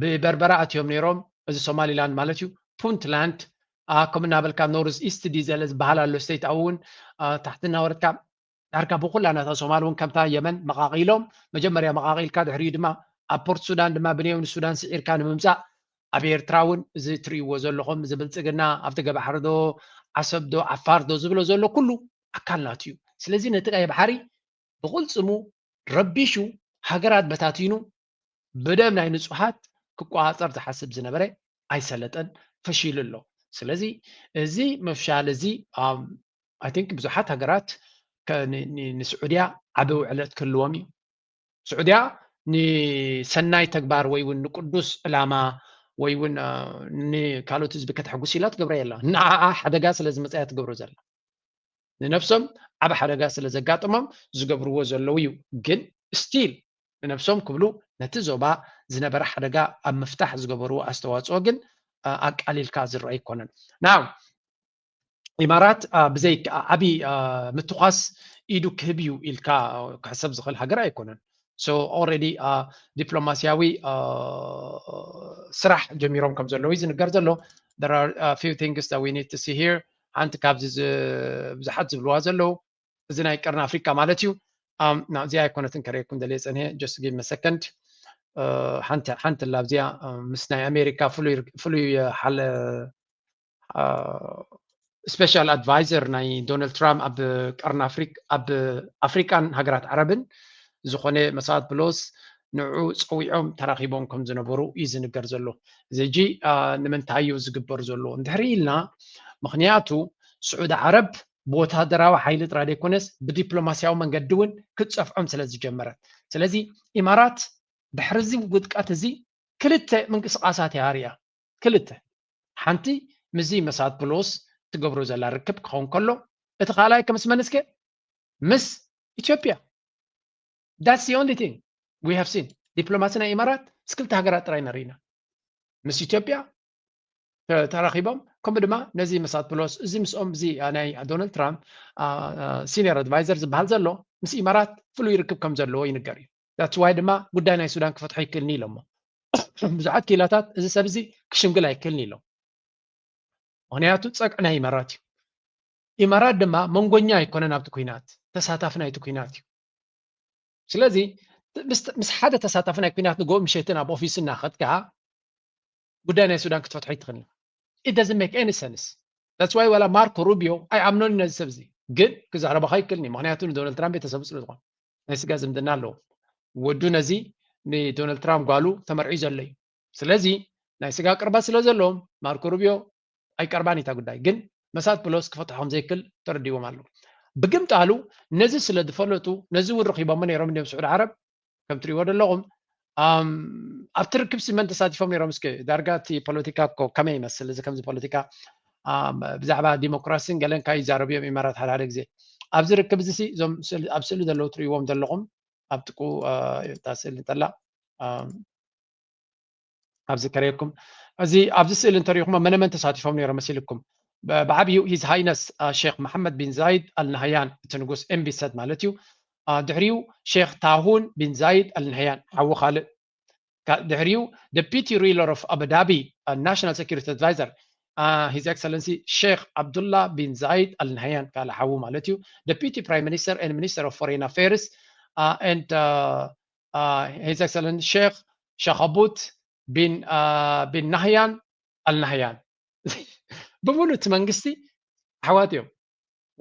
ብበርበራ ኣትዮም ነይሮም። እዚ ሶማሊላንድ ማለት እዩ። ፑንትላንድ ከምኡ እናበልካ ኖርዝ ኢስት ዲዘለ ዝበሃል ኣሎ ስቴት ኣብኡ እውን ታሕቲ እናወረድካ ዳርጋ ብኩላ ናታ ሶማል እውን ከምታ የመን መቓቒሎም። መጀመርያ መቓቒልካ ድሕሪኡ ድማ ኣብ ፖርት ሱዳን ድማ ብንየው ንሱዳን ስዒርካ ንምምፃእ ኣብ ኤርትራ እውን እዚ ትርእይዎ ዘለኹም እዚ ብልፅግና ኣብቲ ገባሕሪ ዶ ዓሰብ ዶ ዓፋር ዶ ዝብሎ ዘሎ ኩሉ ኣካል ናቱ እዩ። ስለዚ ነቲ ቀይ ባሕሪ ብቕልፅሙ ረቢሹ ሃገራት በታቲኑ ብደም ናይ ንጹሃት ክቆጻጸር ዝሓስብ ዝነበረ ኣይሰለጠን፣ ፈሺሉ ኣሎ። ስለዚ እዚ ምፍሻል እዚ I think ብዙሓት ሃገራት ንስዑድያ ዓቢ ውዕለት ክህልዎም እዩ። ስዑድያ ንሰናይ ተግባር ወይ እውን ንቅዱስ ዕላማ ወይ እውን ንካልኦት ህዝቢ ከተሕጉስ ኢላ ትገብሮ የላ። ንዓኣ ሓደጋ ስለ ዝመፅኣ እያ ትገብሮ ዘላ። ንነብሶም ዓቢ ሓደጋ ስለ ዘጋጥሞም ዝገብርዎ ዘለዉ እዩ። ግን ስቲል ንነብሶም ክብሉ ነቲ ዞባ ዝነበረ ሓደጋ ኣብ ምፍታሕ ዝገበርዎ ኣስተዋፅኦ ግን ኣቃሊልካ ዝረአ ኣይኮነን። ናው ኢማራት ብዘይ ዓቢ ምትኳስ ኢዱ ክህብ እዩ ኢልካ ክሕሰብ ዝኽእል ሃገር ኣይኮነን። So already ዲፕሎማስያዊ ስራሕ ጀሚሮም ከም ዘለዉ እዩ ዝንገር ዘሎ። There are few things that we need to see here. ሓንቲ ካብዚ ብዙሓት ዝብልዋ ዘለዉ እዚ ናይ ቀርኒ ኣፍሪካ ማለት እዩ። እዚኣ ኣይኮነትን ከርእየኩም ደልየ ፀኒሐ just give me a second። ሓንቲ ሓንቲ ላ ኣብዚኣ ምስ ናይ ኣሜሪካ ፍሉይ ፍሉይ ሓለ ስፔሻል ኣድቫይዘር ናይ ዶናልድ ትራምፕ ኣብ ቀርኒ ኣፍሪክ ኣብ ኣፍሪቃን ሃገራት ዓረብን ዝኾነ መሳት ብሎስ ንዑ ፀዊዖም ተራኺቦም ከም ዝነበሩ እዩ ዝንገር ዘሎ። እዚ ሕጂ ንምንታይ እዩ ዝግበር ዘሎ እንድሕሪ ኢልና ምክንያቱ ስዑዲ ዓረብ ብወታደራዊ ሓይሊ ጥራይ ዘይኮነስ ብዲፕሎማስያዊ መንገዲ እውን ክትፀፍዖም ስለ ዝጀመረት ስለዚ ኢማራት ድሕሪ እዚ ውድቀት እዚ ክልተ ምንቅስቃሳት እያ ኣርእያ። ክልተ ሓንቲ ምስዚ መሳት ብሎስ ትገብሮ ዘላ ርክብ ክኸውን ከሎ እቲ ካልኣይ ከምስ መንስከ ምስ ኢትዮጵያ that's the only thing we have seen ዲፕሎማሲ ናይ ኢማራት ምስ ክልተ ሃገራት ጥራይ ኢና ርኢና ምስ ኢትዮጵያ ተራኺቦም ከምኡ ድማ ነዚ መሳት ብሎስ እዚ ምስኦም እዚ ናይ ዶናልድ ትራምፕ ሲኒየር ኣድቫይዘር ዝበሃል ዘሎ ምስ ኢማራት ፍሉይ ርክብ ከም ዘለዎ ይንገር እዩ that's why ድማ ጉዳይ ናይ ሱዳን ክፈትሖ ይክእልኒ ኢሎሞ ብዙሓት ክኢላታት እዚ ሰብ እዚ ክሽምግል ኣይክእልን ኢሎም ምክንያቱ ፀቅዒ ናይ ኢማራት እዩ ኢማራት ድማ መንጎኛ ኣይኮነን ኣብቲ ኩናት ተሳታፊ ናይቲ ኩናት እዩ ስለዚ ምስ ሓደ ተሳታፊ ናይ ኩናት ንጎ ምሸትን ኣብ ኦፊስ እናኸድካ ጉዳይ ናይ ሱዳን ክትፈትሖ ይትኽእል it doesn't make any sense that's why ዋላ ማርኮ ሩቢዮ ኣይኣምኖን ነዚ ሰብ እዚ ግን ክዛረበኻ ይክእልኒ ምክንያቱ ንዶናልድ ትራምፕ ቤተሰቡ ስለ ዝኾነ ናይ ስጋ ዝምድና ኣለዎ ወዱ ነዚ ንዶናልድ ትራምፕ ጓሉ ተመርዒ ዘሎ እዩ ስለዚ ናይ ስጋ ቅርበት ስለ ዘለዎም ማርኮ ሩቢዮ ኣይቀርባን እታ ጉዳይ ግን መሳት ፕሎስ ክፈትሖ ከም ዘይክል ተረዲዎም ኣለዉ ብግምጣሉ ነዚ ስለ ዝፈለጡ ነዚ እውን ረኺቦሞ ነይሮም እንዲም ስዑድ ዓረብ ከም ትሪእዎ ዘለኹም ኣብቲ ርክብ ሲ መን ተሳቲፎም ነይሮም እስከ ዳርጋ እቲ ፖለቲካ እኮ ከመይ ይመስል እዚ ከምዚ ፖለቲካ ብዛዕባ ዲሞክራሲን ገለን ካብ ይዛረቡ እዮም ኢማራት ሓደ ሓደ ግዜ ኣብዚ ርክብ እዚ ሲ እዞም ኣብ ስእሊ ዘለዉ ትሪእዎም ዘለኹም ኣብ ጥቁ እታ ስእሊ እንተላ ኣብዚ ከረየኩም እዚ ኣብዚ ስእሊ እንተሪኢኹሞ መነመን ተሳቲፎም ነይሮም መሲልኩም ብዓብዩ ሂዝ ሃይነስ ሼክ መሓመድ ቢን ዛይድ ኣልናህያን እቲ ንጉስ ኤምቢሰት ማለት እዩ ድሕሪኡ ሼክ ታሁን ቢን ዛይድ ኣልናህያን ሓዊ ካልእ ድሕሪኡ deputy ruler of Abu Dhabi national security advisor his excellency ሼክ ዓብዱላ ቢን ዛይድ ኣልናህያን ካልእ ሓዊ ማለት እዩ deputy prime minister and minister of foreign affairs and his excellency ሼክ ሸኸቡት ቢን ቢን ናህያን ኣልናህያን ብምሉእ እቲ መንግስቲ ኣሕዋት እዮም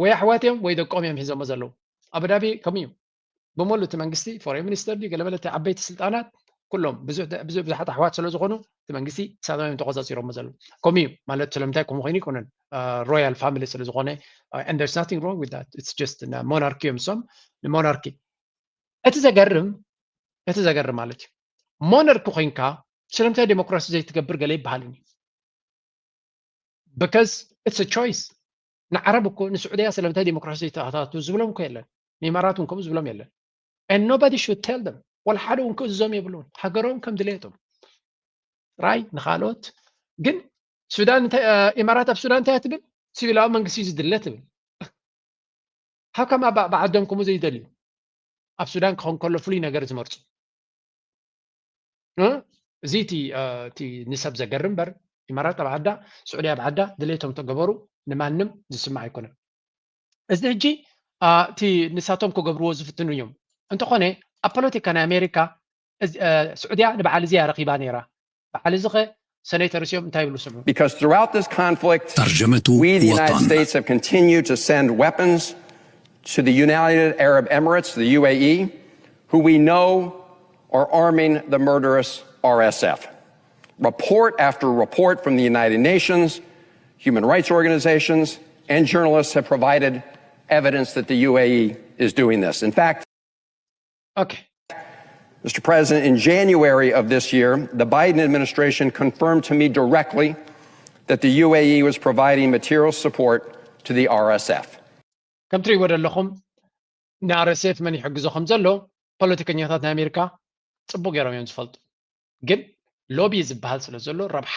ወይ ኣሕዋት እዮም ወይ ደቆም እዮም ሒዞሞ ዘለዉ ኣቡዳቢ ከምኡ እዩ ብምሉእ እቲ መንግስቲ ፎሬን ሚኒስተር ድዩ ገለበለ እቲ ዓበይቲ ስልጣናት ኩሎም ብዙሓት ኣሕዋት ስለ ዝኾኑ እቲ መንግስቲ ሳቶም እዮም ተቆፃፂሮሞ ዘለዉ ከምኡ እዩ ማለት ስለምንታይ ከምኡ ኮይኑ ይኮነን ሮያል ፋሚሊ ስለ ዝኾነ and there's nothing wrong with that it's just ሞናርኪ እዮም እሶም ንሞናርኪ እቲ ዘገርም እቲ ዘገርም ማለት እዩ ሞነርኪ ኮይንካ ስለምንታይ ዴሞክራሲ ዘይትገብር ገለ ይበሃልን እዩ because it's choice ንዓረብ እኮ ንስዑድያ ስለምንታይ ዴሞክራሲ ዘይተኣታቱ ዝብሎም እኮ የለን ንኢማራት እውን ከምኡ ዝብሎም የለን and nobody should tell them። ወላ ሓደ እውን ክእዝዞም የብሉን። ሃገሮም ከም ድሌቶም ጥራይ ንኻልኦት። ግን ሱዳን እንታይ፣ እ፣ ኢማራት ኣብ ሱዳን እንታይ ትብል? ሲቪላዊ መንግስቲ እዩ ዝድለ ትብል። ሃው ከም ኣብ ብዓዶም ከምኡ ዘይደልዩ? ኣብ ሱዳን ክኸውን ከሎ ፍሉይ ነገር ዝመርጹ። እ? እዚ እቲ፣ እ፣ እቲ ንሰብ ዘገርም እምበር፣ ኢማራት ኣብ ዓዳ፣ ስዑዲ ኣብ ዓዳ ድሌቶም ተገበሩ ንማንም ዝስማዕ ኣይኮነን። እዚ ሕጂ፣ እ፣ እቲ ንሳቶም ክገብርዎ ዝፍትኑ እዮም። እንተኾነ ኣብ ፖለቲካ ናይ ኣሜሪካ፣ እዚ፣ እ፣ ስዑድያ ንበዓል እዚ እያ ረኺባ ነይራ። በዓል እዚ ኸ ሰኔተርስ እዮም እንታይ ይብሉ ስምዑ። Because throughout this conflict, ترجمة we, the United وطن. States, have continued to send weapons to the United Arab Emirates, the U A E, who we know are arming the murderous R S F. Report after report from the United Nations, human rights organizations, and journalists have provided evidence that the U A E is doing this. In fact, ኦኬ። Mister President, in January of this year, the Biden administration confirmed to me directly that the U A E was providing material support to the R S F. ከም ትሪእዎ ዘለኹም ንኣር ኤስ ኤፍ መን ይሕግዞ ከም ዘሎ ፖለቲከኛታት ናይ ኣሜሪካ ጽቡቅ ገይሮም እዮም ዝፈልጡ። ግን ሎቢ ዝበሃል ስለ ዘሎ፣ ረብሓ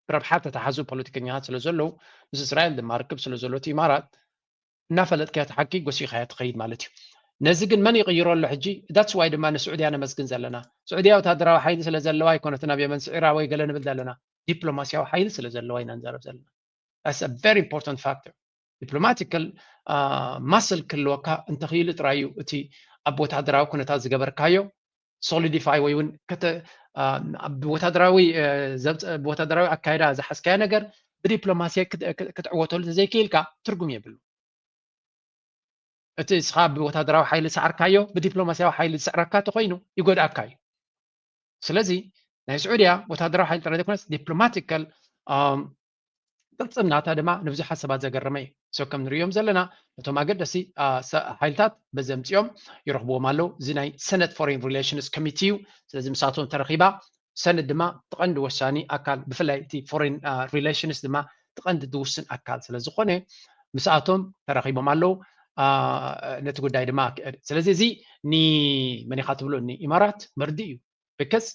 ብረብሓ ተተሓዙ ፖለቲከኛታት ስለ ዘለዉ፣ ምስ እስራኤል ድማ ርክብ ስለ ዘሎ እቲ ኢማራት እናፈለጥካያ እቲ ሓቂ ጎሲኻያ ትኸይድ ማለት እዩ። ነዚ ግን መን ይቕይሮ ኣሎ ሕጂ? That's why ድማ ንስዑድያ ነመስግን ዘለና። ስዑድያ ወታደራዊ ሓይሊ ስለ ዘለዋ ኣይኮነትን ኣብ የመን ስዒራ ወይ ገለ ንብል ዘለና፣ ዲፕሎማስያዊ ሓይሊ ስለ ዘለዋ ኢና ንዛረብ ዘለና። That's a very important factor። ዲፕሎማቲካል ማስል ክህልወካ እንተኽኢሉ ጥራይ እዩ እቲ ኣብ ወታደራዊ ኩነታት ዝገበርካዮ ሶሊዲፋይ ወይ እውን ከተ-፣ አ፣ ኣብ ወታደራዊ፣ እ፣ ዘብፀ-፣ ብወታደራዊ ኣካይዳ ዝሓዝካዮ ነገር ብዲፕሎማሲ ክት-፣ ክት-፣ ክትዕወተሉ ተዘይክኢልካ ትርጉም የብሉ። እቲ እስኻ ብወታደራዊ ሓይሊ ዝሰዓርካዮ ብዲፕሎማሲያዊ ሓይሊ ዝስዕረካ ተኾይኑ ይጎድኣካ እዩ። ስለዚ ናይ ስዑድያ ወታደራዊ ሓይሊ ጥራይ ዘይኮነስ ዲፕሎማቲካል፣ ኣም፣ ቅልጽምናታ ድማ ንብዙሓት ሰባት ዘገረመ እዩ። So ከም ንርእዮም ዘለና ነቶም ኣገደሲ፣ አ፣ ሰ-፣ ሓይልታት በዚ ኣምጺኦም ይረኽብዎም ኣለዉ። እዚ ናይ ሰነት ፎሬን ሪሌሽንስ ኮሚቲ እዩ። ስለዚ ምሳቶም ተረኺባ ሰነት ድማ እቲ ቀንዲ ወሳኒ ኣካል፣ ብፍላይ እቲ ፎሬን፣ አ፣ ሪሌሽንስ ድማ እቲ ቀንዲ ዝውስን ኣካል ስለ ዝኾነ ምስኣቶም ተራኺቦም ኣለዉ። አ፣ ነቲ ጉዳይ ድማ፣ ስለዚ እዚ ኒ-፣ መን ኢኻ ትብሎ፣ ንኢማራት መርድእ እዩ። ብከስ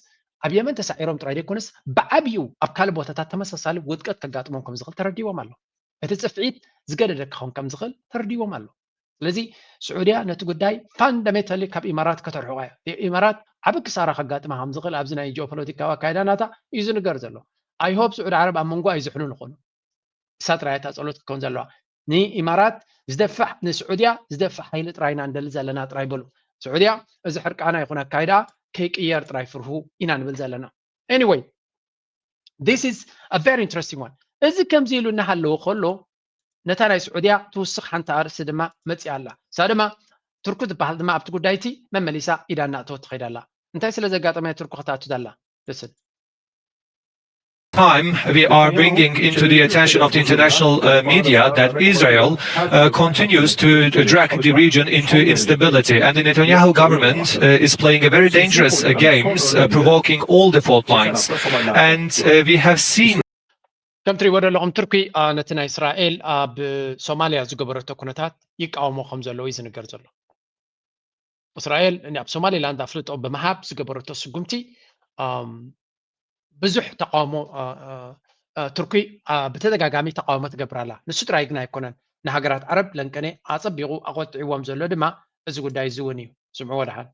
ኣብ የመን ተሳዒሮም ጥራይ ዘይኮነስ ብዓብዩ ኣብ ካልእ ቦታታት ተመሳሳሊ ውድቀት ከጋጥሞም ከም ዝኽእል ተረዲዎም ኣሎ። እቲ ጽፍዒት ዝገደደ ክኸውን ከም ዝኽእል ተረዲዎም ኣሎ። ስለዚ ስዑድያ ነቲ ጉዳይ ፋንዳሜንታሊ ካብ ኢማራት ከተርሕቆ እያ። ኢማራት ዓቢ ክሳራ ከጋጥማ ከም ዝኽእል ኣብዚ ናይ ጂኦፖለቲካዊ ኣካይዳ ናታ እዩ ዝንገር ዘሎ። ኣይ ሆፕ ስዑዲ ዓረብ ኣብ መንጎ ኣይዝሕሉን ይኾኑ። እሳ ጥራይ እታ ጸሎት ክትከውን ዘለዋ። ንኢማራት ዝደፍዕ፣ ንስዑድያ ዝደፍዕ ሓይሊ ጥራይ ኢና ንደሊ ዘለና ጥራይ በሉ። ስዑድያ እዚ ሕርቃና ይኹን ኣካይዳ ከይቅየር ጥራይ ፍርሁ ኢና ንብል ዘለና። Anyway, this is a very interesting one። እዚ ከምዚ ኢሉ እናሃለወ ከሎ ነታ ናይ ስዑድያ ትውስኽ ሓንቲ ኣርእስቲ ድማ መጺኣ ኣላ። እሳ ድማ ቱርኩ ዝበሃል ድማ ኣብቲ ጉዳይ እቲ መመሊሳ ኢዳ እናእተወት ትኸይድ ኣላ። እንታይ ስለ ዘጋጠመ እያ ቱርኩ ክትኣቱ ዘላ? Listen. Time, we are bringing into the attention of the international, uh, media that Israel, uh, continues to drag the region into instability, and the Netanyahu government, uh, is playing a very dangerous, uh, games, uh, provoking all the fault lines. And, uh, we have seen ከም ትሪእዎ ዘለኹም ቱርኪ፣ አ፣ ነቲ ናይ እስራኤል ኣብ ሶማልያ ዝገበረቶ ኩነታት ይቃወሞ ከም ዘለዎ እዩ ዝንገር ዘሎ። እስራኤል ን-፣ ኣብ ሶማሊላንድ ኣፍልጦ ብምሃብ ዝገበረቶ ስጉምቲ፣ ኣም፣ ብዙሕ ተቃውሞ፣ አ፣ አ፣ አ፣ ቱርኪ፣ አ፣ ብተደጋጋሚ ተቃውሞ ትገብር ኣላ። ንሱ ጥራይ ግን ኣይኮነን፣ ንሃገራት ዓረብ ለንቀኔ ኣጸቢቑ ኣቖጢዕዎም ዘሎ ድማ እዚ ጉዳይ እዚ እውን እዩ። ስምዕዎ ደሓን።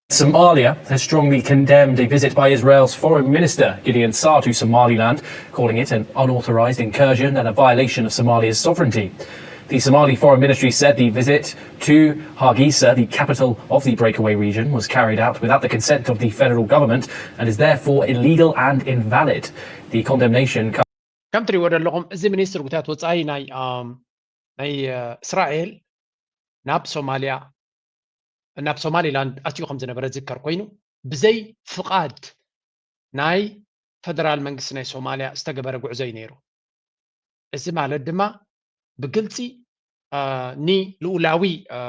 Somalia has strongly condemned a visit by Israel's Foreign Minister Gideon Saar to Somaliland, calling it an unauthorized incursion and a violation of Somalia's sovereignty. The Somali Foreign Ministry said the visit to Hargeisa, the capital of the breakaway region, was carried out without the consent of the federal government and is therefore illegal and invalid. The condemnation comes ከም ትሪእዎ ዘለኹም እዚ ሚኒስትር ጉዳያት ወጻኢ ናይ፣ ኣም፣ ናይ፣ እ፣ እስራኤል ናብ ሶማልያ፣ ናብ ሶማሊላንድ ኣትዩ ከም ዝነበረ ዝዝከር ኮይኑ፣ ብዘይ ፍቓድ ናይ ፈደራል መንግስቲ ናይ ሶማልያ ዝተገበረ ጉዕዞ እዩ ነይሩ። እዚ ማለት ድማ ብግልጺ፣ አ፣ ንልኡላዊ፣ አ፣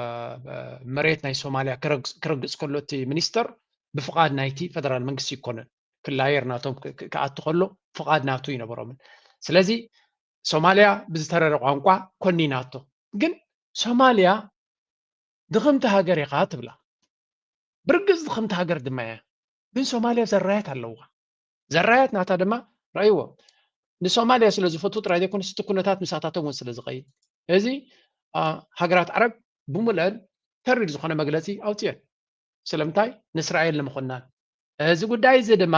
መሬት ናይ ሶማልያ ክረግጽ፣ ክረግጽ ከሎ እቲ ሚኒስተር ብፍቓድ ናይቲ ፈደራል መንግስቲ ይኮነን። ክላየር ናቶም ክ-፣ ክ-፣ ክኣቱ ከሎ ፍቓድ ናቱ ይነበሮምን። ስለዚ ሶማልያ ብዝተረረ ቋንቋ ኮኒናቶ። ግን ሶማልያ ድኽምቲ ሃገር ኢኻ ትብላ። ብርግጽ ድኽምቲ ሃገር ድማ እያ። ግን ሶማልያ ዘራያት ኣለዋ። ዘራያት ናታ ድማ ረኣይዎ። ንሶማልያ ስለ ዝፈቱ ጥራይ ዘይኮነስ እቲ ኩነታት ምሳታቶም እውን ስለ ዝኸይድ፣ እዚ ሃገራት ዓረብ ብምልአን ተሪር ዝኾነ መግለፂ ኣውፅአን። ስለምንታይ? ንእስራኤል ንምኹናን። እዚ ጉዳይ እዚ ድማ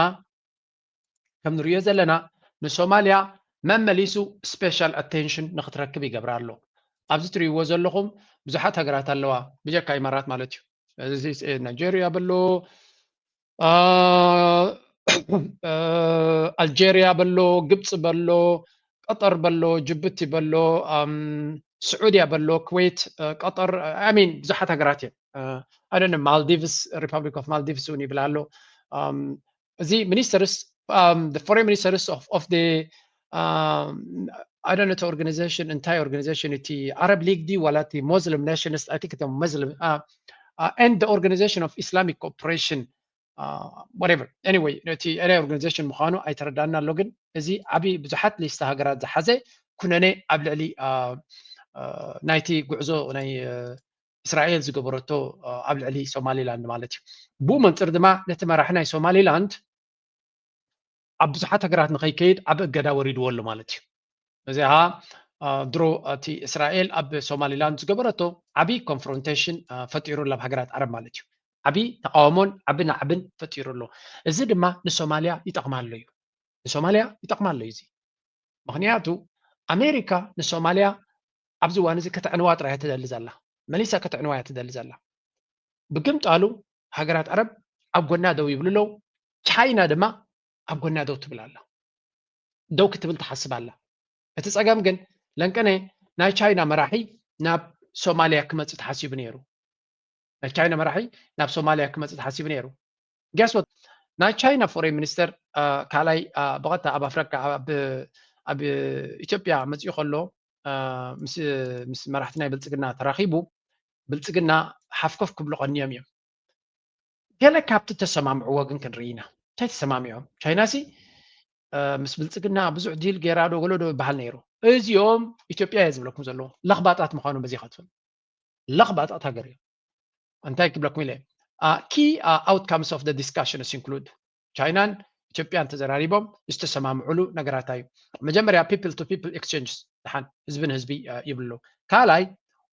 ከም ንሪኦ ዘለና ንሶማልያ መመሊሱ special attention ንክትረክብ ይገብራ ኣሎ። ኣብዚ ትሪእዎ ዘለኹም ብዙሓት ሃገራት ኣለዋ፣ ብጀካ ኢማራት ማለት እዩ። እዚ ናይጀርያ በሎ፣ ኣልጀርያ በሎ፣ ግብፂ በሎ፣ ቀጠር በሎ፣ ጅቡቲ በሎ፣ ስዑድያ በሎ፣ ኩዌት፣ ቀጠር፣ ሚን ብዙሓት ሃገራት እየን። ኣነ ማልዲቭስ፣ ሪፐብሊክ ኦፍ ማልዲቭስ እውን ይብል ኣሎ። እዚ ሚኒስተርስ፣ ፎሬን ሚኒስተርስ ኦፍ ኦፍ ኣይ ዶንት ኖ ኦርጋናይዜሽን፣ እንታይ ኦርጋናይዜሽን እቲ፣ ኣረብ ሊግ ድዩ ዋላ እቲ ሙስሊም ኔሽንስ፣ ኣይ ቲንክ Muslim and ኦርጋናይዜሽን ኦፍ ኢስላሚክ ኮኦፕሬሽን፣ whatever, anyway፣ ነቲ ኤሪያ ኦርጋናይዜሽን ምዃኑ ኣይተረዳና ኣሎ። ግን እዚ ዓብዪ ብዙሓት ሊስታ ሃገራት ዝሓዘ ኩነኔ ኣብ ልዕሊ ናይቲ ጉዕዞ ናይ እስራኤል ዝገበረቶ ኣብ ልዕሊ ሶማሊላንድ ማለት እዩ። ብኡ መንፅር ድማ ነቲ መራሒ ናይ ሶማሊላንድ ኣብ ብዙሓት ሃገራት ንኸይከይድ ዓቢ እገዳ ወሪድዎ ኣሎ ማለት እዩ። እዚኣ ድሮ እቲ እስራኤል ኣብ ሶማሊላንድ ዝገበረቶ ዓቢ ኮንፍሮንቴሽን ፈጢሩ ኣብ ሃገራት ዓረብ ማለት እዩ። ዓቢ ተቃውሞን ዓቢ ናዕብን ፈጢሩ ኣሎ። እዚ ድማ ንሶማልያ ይጠቕማ ኣሎ እዩ። ንሶማልያ ይጠቕማ ኣሎ እዩ እዚ። ምኽንያቱ ኣሜሪካ ንሶማልያ ኣብዚ እዋን እዚ ከተዕንዋ ጥራይ እያ ትደሊ ዘላ። መሊሳ ከተዕንዋ እያ ትደሊ ዘላ። ብግምጣሉ ሃገራት ዓረብ ኣብ ጎና ደው ይብሉ ኣለዉ። ቻይና ድማ ኣብ ጎና ደው ትብል ኣላ። ደው ክትብል ትሓስብ ኣላ። እቲ ጸገም ግን ለንቀነ ናይ ቻይና መራሒ ናብ ሶማልያ ክመጽእ ተሓሲቡ ነይሩ። ናይ ቻይና መራሒ ናብ ሶማልያ ክመጽእ ተሓሲቡ ነይሩ። Guess what? ናይ ቻይና ፎሬን ሚኒስተር ካልኣይ ብቐጥታ ኣብ ኣፍሪካ ኣብ ኢትዮጵያ መጺኡ ከሎ ምስ መራሕቲ ናይ ብልጽግና ተራኺቡ ብልጽግና ሓፍኮፍ ክብሉ ቀንዮም እዮም። ገለ ካብቲ ተሰማምዕዎ ግን ክንርኢ ኢና። እንታይ ተሰማሚዖም? ቻይና ሲ ምስ ብልጽግና ብዙሕ ዲል ገይራ ዶ ገሎ ዶ ይበሃል ነይሩ። እዚኦም ኢትዮጵያ እየ ዝብለኩም ዘለዉ ለኽባጣት ምዃኑ በዚ ከትፍል ለኽባጣት ሃገር እዮም። እንታይ ክብለኩም ኢለ key outcomes of the discussions include ቻይናን ኢትዮጵያን ተዘራሪቦም ዝተሰማምዕሉ ነገራት እዩ። መጀመርያ people to people exchanges ደሓን ህዝቢ ንህዝቢ ይብሉ። ካልኣይ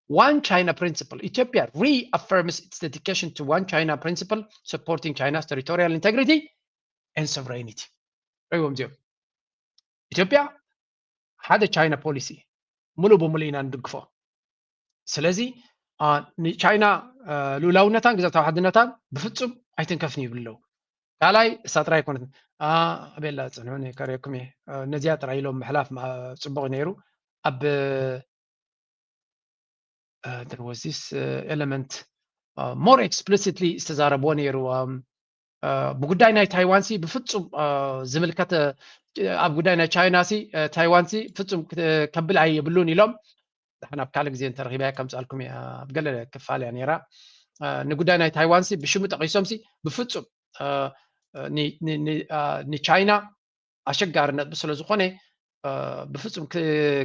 one China principle ኢትዮጵያ reaffirms its dedication to one China principle supporting China's territorial integrity and sovereignty። ሪዎም እዚኦም ኢትዮጵያ ሓደ ቻይና ፖሊሲ ሙሉ ብሙሉ ኢና ንድግፎ። ስለዚ ንቻይና ልኡላውነታን ግዛታዊ ሓድነታን ብፍጹም ኣይትንከፍን ይብሉ ኣለዉ። ካልኣይ እሳ ጥራይ ኣይኮነትን። ኣቤላ ጽንሑኒ ከርእየኩም እየ። ነዚኣ ጥራይ ኢሎም ምሕላፍ ጽቡቕ ነይሩ። ኣብ there was this element more explicitly ዝተዛረብዎ ነይሩ። ብጉዳይ ናይ ታይዋን ሲ ብፍጹም ዝምልከት ኣብ ጉዳይ ናይ ቻይና ሲ ታይዋን ሲ ፍጹም ከብል ኣይብሉን ኢሎም። ድሓን ኣብ ካልእ ግዜ እንተረኺበያ ከምጻልኩም እያ። ኣብ ገለ ክፋል እያ ነይራ። ንጉዳይ ናይ ታይዋን ሲ ብሽሙ ጠቒሶም ሲ ብፍጹም ንቻይና ኣሸጋሪ ነጥቢ ስለ ዝኾነ ብፍጹም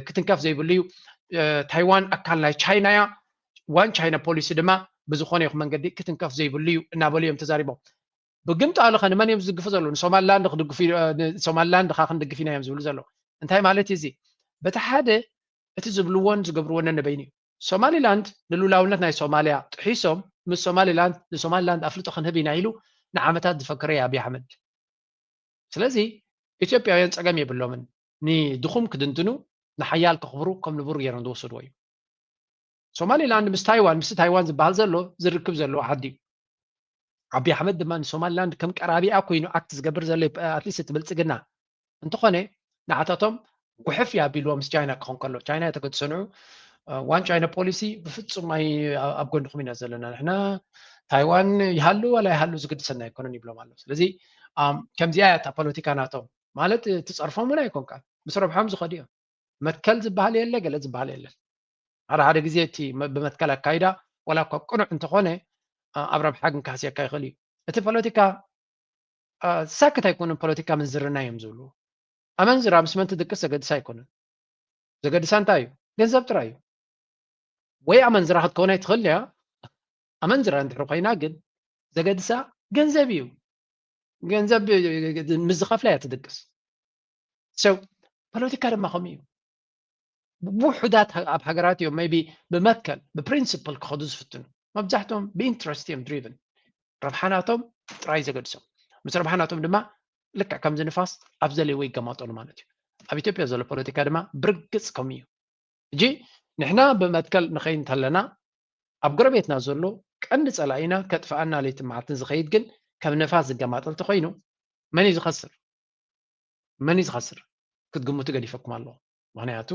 ክትንከፍ ዘይብሉ እዩ። ታይዋን ኣካል ናይ ቻይና እያ። one China policy ድማ ብዝኾነ ይኹን መንገዲ ክትንከፍ ዘይብሉ እዩ እናበሉ እዮም ተዛሪቦም። ብግምጣሉ ከ ንመን እዮም ዝድግፉ ዘለዉ? ንሶማሊላንድ ክድግፉ ሶማሊላንድ ካ ክንድግፍ ኢና እዮም ዝብሉ ዘለዉ። እንታይ ማለት እዩ እዚ? በቲ ሓደ እቲ ዝብልዎን ዝገብርዎን ነንበይኑ እዩ። ሶማሊላንድ ንሉላውነት ናይ ሶማሊያ ጥሒሶም ምስ ሶማሊላንድ ንሶማሊላንድ ኣፍልጦ ክንህብ ኢና ኢሉ ንዓመታት ዝፈከረ እዩ ኣብይ ኣሕመድ። ስለዚ ኢትዮጵያውያን ጸገም የብሎምን። ንድኹም ክድንድኑ ንሓያል ከኽብሩ ከም ንቡር ገይሮም ዝወሰድዎ እዩ። ሶማሊላንድ ምስ ታይዋን ምስ ታይዋን ዝበሃል ዘሎ ዝርክብ ዘለዎ ዓዲ እዩ። ኣብይ ኣሕመድ ድማ ንሶማሊላንድ ከም ቀራቢኣ ኮይኑ ኣክት ዝገብር ዘሎ ኣትሊስት እቲ ብልጽግና እንተኾነ ንዓታቶም ጉሕፍ እዩ ኣቢልዎ ምስ ቻይና ክኾን ከሎ ቻይና እየ ተገድሰንዑ one China policy ብፍጹም ኣይ ኣብ ጎንኹም ኢና ዘለና ንሕና ታይዋን ይሃሉ ዋላ ይሃሉ ዝግድሰና ኣይኮነን ይብሎም ኣሎ። ስለዚ ከምዚኣ እያ እታ ፖለቲካ ናቶም ማለት ትፀርፎም እውን ኣይኮንካ ምስ ረብሖም ዝኸዱ እዮም። መትከል ዝበሃል የለ ገለ ዝበሃል የለን። ሓደ ሓደ ግዜ እቲ ብመትከል ኣካይዳ ዋላ እኳ ቅኑዕ እንተኾነ ኣብ ረብሓ ግን ካህስየካ ይኽእል እዩ። እቲ ፖለቲካ ሳክት ኣይኮኑን ፖለቲካ ምንዝርና እዮም ዝብሉ። ኣመንዝራ ምስ መን ትድቅስ ዘገድሳ ኣይኮነን። ዘገድሳ እንታይ እዩ? ገንዘብ ጥራይ እዩ። ወይ ኣመንዝራ ክትከውን ኣይትኽእል እያ። ኣመንዝራ እንድሕር ኮይና ግን ዘገድሳ ገንዘብ እዩ። ገንዘብ ምስ ዝኸፍላ እያ ትድቅስ። So ፖለቲካ ድማ ከምኡ እዩ። ውሑዳት ኣብ ሃገራት እዮም maybe ብመትከል ብ principle ክኸዱ ዝፍትኑ። መብዛሕትኦም ብ interest እዮም driven። ረብሓ ናቶም ጥራይ ዘገድሶም። ምስ ረብሓ ናቶም ድማ ልክዕ ከምዚ ንፋስ ኣብ ዘልዎ ይገማጠሉ ማለት እዩ። ኣብ ኢትዮጵያ ዘሎ ፖለቲካ ድማ ብርግጽ ከምኡ እዩ። ሕጂ ንሕና ብመትከል ንኸይድ እንተለና ኣብ ጎረቤትና ዘሎ ቀንዲ ጸላኢና ከጥፍኣና ለይትን መዓልትን ዝኸይድ ግን ከም ንፋስ ዝገማጠል ተኾይኑ መን እዩ ዝኸስር? መን እዩ ዝኸስር? ክትግምቱ ገዲፈኩም ኣለኹ። ምኽንያቱ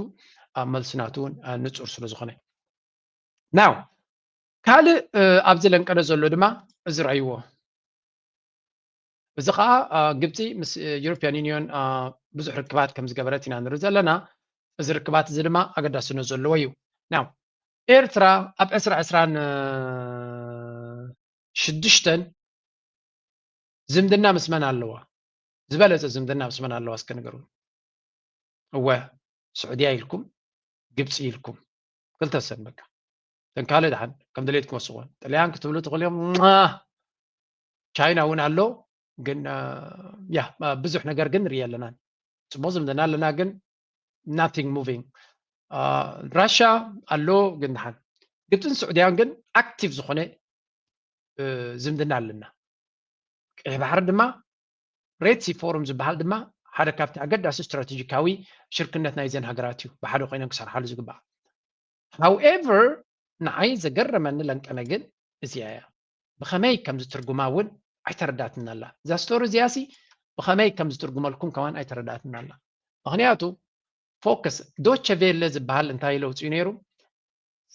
ኣብ መልሲ ናቱ እውን ንጹር ስለ ዝኾነ። Now ካልእ ኣብዚ ለንቀነ ዘሎ ድማ እዚ ረኣይዎ። እዚ ከዓ ግብፂ ምስ European Union ብዙሕ ርክባት ከም ዝገበረት ኢና ንርኢ ዘለና። እዚ ርክባት እዚ ድማ ኣገዳስነት ዘለዎ እዩ። Now ኤርትራ ኣብ ዕስራ ዕስራን ሽዱሽተን ዝምድና ምስ መን ኣለዋ? ዝበለፀ ዝምድና ምስ መን ኣለዋ እስከ ንገሩ። እወ ስዑድያ ኢልኩም ግብፂ ኢልኩም ክልተ ሰን በቃ። ተን ካልእ ደሓን ከም ድሌትኩም ወስኽዎ። ጥልያን ክትብሉ ትኽእሉ እዮም። ቻይና እውን ኣሎ ግን ያ ብዙሕ ነገር ግን ንርኢ ኣለናን። ፅቡቕ ዝምድና ኣለና ግን nothing moving። ራሻ ኣሎ ግን ደሓን። ግብፅን ስዑድያን ግን active ዝኾነ ዝምድና ኣለና። ቀይሕ ባሕሪ ድማ Red Sea Forum ዝበሃል ድማ ሓደ ካብቲ ኣገዳሲ ስትራቴጂካዊ ሽርክነት ናይዘን ሃገራት እዩ። ብሓደ ኮይነን ክሰርሓሉ ዝግባእ። However ንዓይ ዘገረመኒ ለንቀነ ግን እዚኣ እያ። ብኸመይ ከም ዝትርጉማ እውን ኣይተረዳትናላ። እዛ ስቶሪ እዚኣ ሲ ብኸመይ ከም ዝትርጉመልኩም ከማን ኣይተረዳትናላ። ምኽንያቱ ፎከስ ዶቸ ቬለ ዝበሃል እንታይ ለውፅኡ ነይሩ?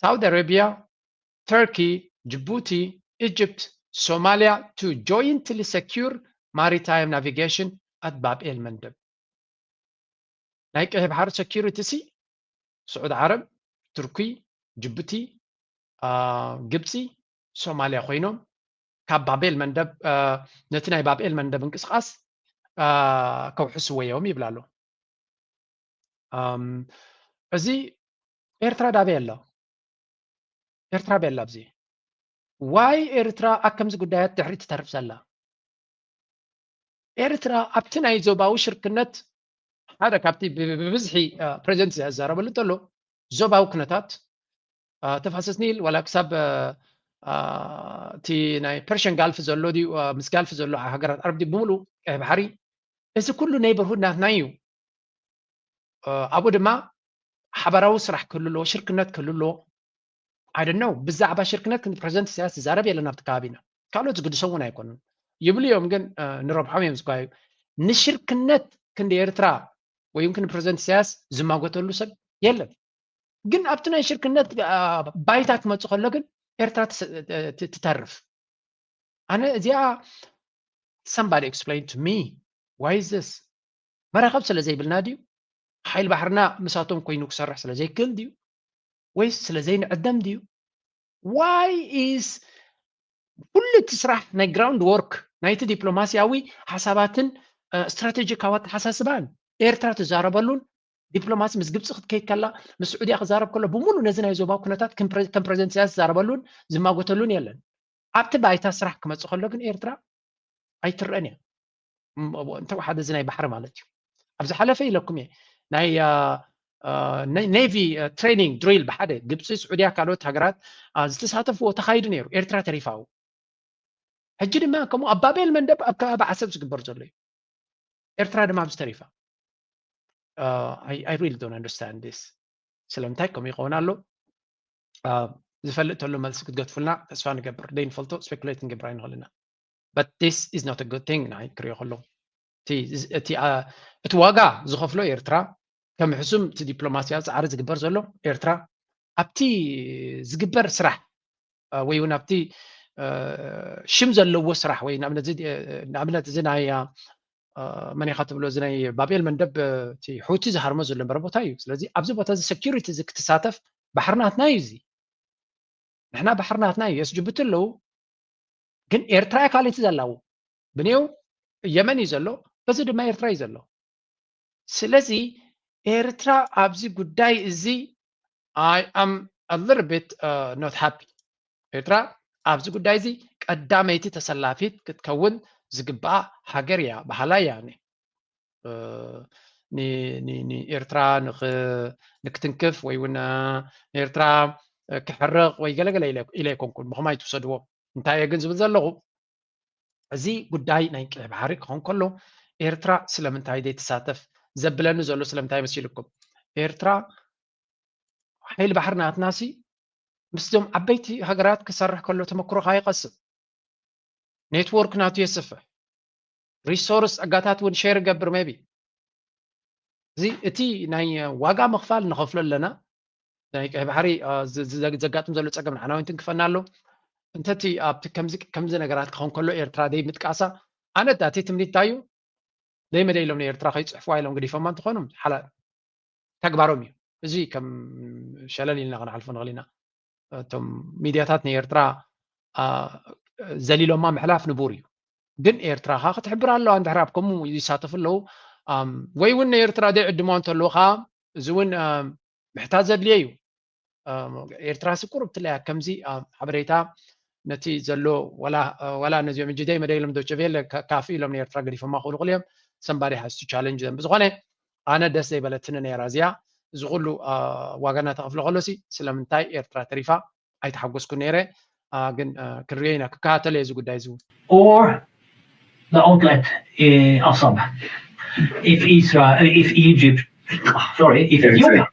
ሳውዲ ኣረቢያ፣ ተርኪ፣ ጅቡቲ፣ ኢጅፕት፣ ሶማሊያ to jointly secure maritime navigation at ባብ ኤል መንደብ። ናይ ቀይሕ ባሕሪ security ሲ ስዑድ ዓረብ፣ ቱርኪ፣ ጅቡቲ፣ ግብፂ፣ ሶማሊያ ኮይኖም ካብ ባብ ኤል መንደብ ነቲ ናይ ባብ ኤል መንደብ እንቅስቃስ ከውሕስዎ እዮም ይብል ኣሎ። እዚ ኤርትራ ዳበይ ኣሎ? ኤርትራ በይ ኣላ ኣብዚ? ዋይ ኤርትራ ኣብ ከምዚ ጉዳያት ድሕሪት ትተርፍ ዘላ? ኤርትራ ኣብቲ ናይ ዞባዊ ሽርክነት ሓደ ካብቲ ብብዝሒ ፕሬዚደንት ዝዛረበሉ እንተሎ ዞባዊ ኩነታት ተፋሰስ ኒል ዋላ ክሳብ እቲ ናይ ፐርሽን ጋልፍ ዘሎ ድዩ ምስ ጋልፍ ዘሎ ሃገራት ዓረብ ድዩ ብምሉእ ቀይ ባሕሪ እዚ ኩሉ ኔበርሁድ ናትና እዩ። ኣብኡ ድማ ሓባራዊ ስራሕ ክህሉ ኣለዎ፣ ሽርክነት ክህሉ ኣለዎ። I don't know ብዛዕባ ሽርክነት ክንዲ ፕሬዚደንት ኢሳያስ ዝዛረብ የለን ኣብቲ ከባቢና። ካልኦት ዝግድሶም እውን ኣይኮኑን ይብሉ እዮም፣ ግን ንረብሖም እዮም ዝጓዩ። ንሽርክነት ክንዲ ኤርትራ ወይ እውን ክንዲ ፕሬዚደንት ኢሳያስ ዝማጎተሉ ሰብ የለን። ግን ኣብቲ ናይ ሽርክነት ባይታ ክመፅእ ከሎ ግን ኤርትራ ትተርፍ። ኣነ እዚኣ somebody explain to me why is this? መራኸብ ስለ ዘይብልና ድዩ? ሓይል ባሕርና ምሳቶም ኮይኑ ክሰርሕ ስለ ዘይክእል ድዩ? ወይስ ስለ ዘይንዕደም ድዩ? Why is ኩሉ እቲ ስራሕ ናይ ግራውንድ ወርክ ናይቲ ዲፕሎማሲያዊ ሓሳባትን ስትራቴጂካዊ ኣተሓሳስባን ኤርትራ ትዛረበሉን ዲፕሎማሲ ምስ ግብፂ ክትከይድ ከላ ምስ ስዑድያ ክዛረብ ከሎ ብምሉ ነዚ ናይ ዞባዊ ኩነታት ከም ፕሬዚደንት ኢሳያስ ዝዛረበሉን ዝማጎተሉን የለን። ኣብቲ ባይታ ስራሕ ክመፅእ ከሎ ግን ኤርትራ ኣይትረአን እያ። እንተወሓደ እዚ ናይ ባሕሪ ማለት እዩ። ኣብ ዝሓለፈ ኢለኩም እየ ናይ ኔቪ ትሬኒንግ ድሪል ብሓደ ግብፂ፣ ስዑድያ፣ ካልኦት ሃገራት ዝተሳተፍዎ ተኻይዱ ነይሩ። ኤርትራ ተሪፋ ኣብኡ። ሕጂ ድማ ከምኡ ኣብ ባብ ኤል መንደብ ኣብ ከባቢ ዓሰብ ዝግበር ዘሎ እዩ። ኤርትራ ድማ ኣብዚ ተሪፋ። I really don't understand this። ስለምንታይ ከምኡ ይኸውን ኣሎ? ዝፈልጥ ተሎ መልሲ ክትገድፉልና ተስፋ ንገብር። ዘይንፈልጦ ስፔኩሌት ክንገብር ኣይንኽእል ኢና። But this is not a good thing ንዓይ ክሪኦ ከለኹ። እቲ ዋጋ ዝኸፍሎ ኤርትራ ከም ሕሱም እቲ ዲፕሎማሲያዊ ፃዕሪ ዝግበር ዘሎ ኤርትራ ኣብቲ ዝግበር ስራሕ ወይ እውን ኣብቲ ሽም ዘለዎ ስራሕ ወይ ንኣብነት እዚ ናይ መን ኢኻ ትብሎ እዚ ናይ ባብ ኤል መንደብ እቲ ሑቲ ዝሃርሞ ዘሎ ነበረ ቦታ እዩ። ስለዚ ኣብዚ ቦታ እዚ ሴኩሪቲ እዚ ክትሳተፍ ባሕሪ ናትና እዩ። እዚ ንሕና ባሕሪ ናትና እዩ። የስ ጅቡቲ ኣለዉ ግን ኤርትራ እያ ካልእቲ ዘላዉ ብኔው የመን እዩ ዘሎ በዚ ድማ ኤርትራ እዩ ዘሎ። ስለዚ ኤርትራ ኣብዚ ጉዳይ እዚ I am a little bit not happy። ኤርትራ ኣብዚ ጉዳይ እዚ ቀዳመይቲ ተሰላፊት ክትከውን ዝግባኣ ሃገር እያ፣ በሃላይ እያ። ንኤርትራ ንክትንክፍ ወይ እውን ንኤርትራ ክሕርቕ ወይ ገለገለ ኢለ ኣይኮንኩን፣ ብኸማይ ትውሰድዎ። እንታይ እየ ግን ዝብል ዘለኹ፣ እዚ ጉዳይ ናይ ቀይ ባሕሪ ክኸውን ከሎ ኤርትራ ስለምንታይ ዘይትሳተፍ ዘብለኒ ዘሎ ስለምንታይ መሲልኩም? ኤርትራ ሓይሊ ባሕሪ ናትናሲ ምስዞም ዓበይቲ ሃገራት ክሰርሕ ከሎ ተመክሮኻ ይቐስም፣ ኔትወርክ ናቱ የስፍሕ፣ ሪሶርስ ጸጋታት እውን ሼር ይገብር። ሜቢ እዚ እቲ ናይ ዋጋ ምኽፋል ንኸፍሎ ኣለና። ናይ ቀይ ባሕሪ ዘጋጥም ዘሎ ጸገም ንዓና እውን ትንክፈና ኣሎ። እንተቲ ኣብቲ ከምዚ ነገራት ክኸውን ከሎ ኤርትራ ደይ ምጥቃሳ ኣነ ዳቲ ትምኒት እንታይ እዩ? ደይ መደይ ኢሎም ንኤርትራ ከይጽሕፍዋ ኢሎም ገዲፎማ እንተኾኑ ሓላ ተግባሮም እዩ። እዚ ከም ሸለል ኢልና ክንሓልፎ ንኽእል ኢና። እቶም ሚድያታት ንኤርትራ ዘሊሎማ ምሕላፍ ንቡር እዩ። ግን ኤርትራ ኸዓ ክትሕብር ኣለዋ። እንድሕር ኣብ ከምኡ ይሳተፉ ኣለዉ ወይ እውን ንኤርትራ ደይ ዕድሞ እንተለዉ ኸዓ እዚ እውን ምሕታት ዘድልዮ እዩ። ኤርትራ ሲ ቁሩብ ትለያ ከምዚ ሓበሬታ ነቲ ዘሎ ዋላ ነዚኦም እጅ ደይ መደይ ኢሎም ዶቸቬለ ካፍ ኢሎም ንኤርትራ ገዲፎማ ክብሉ ክልዮም ሰንባዲ ሃስቱ ቻለንጅ ዘን ብዝኾነ ኣነ ደስ ዘይበለትኒ ነይራ እዚኣ። እዚ ኩሉ ዋጋ እናተኸፍለ ከሎሲ ስለምንታይ ኤርትራ ተሪፋ ኣይተሓጎስኩ ነይረ። ግን ክንሪኦ ኢና፣ ክከታተሎ እየ እዚ ጉዳይ እዚ እውን። Or the outlet, uh, Assab. If Israel, if Egypt, sorry, if Ethiopia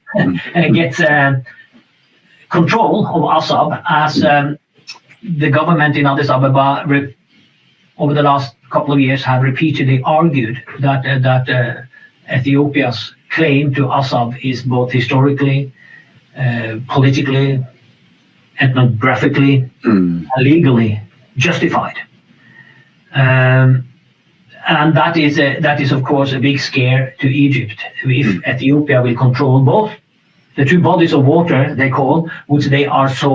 uh, gets uh, control of Assab, as um, the government in Addis Ababa re- over the last couple of years have repeatedly argued that uh, that uh, Ethiopia's claim to Assab is both historically, uh, politically, ethnographically, Mm. legally justified. Um, and that is, a, that is, of course, a big scare to Egypt if Ethiopia will control both the two bodies of water, they call, which they are so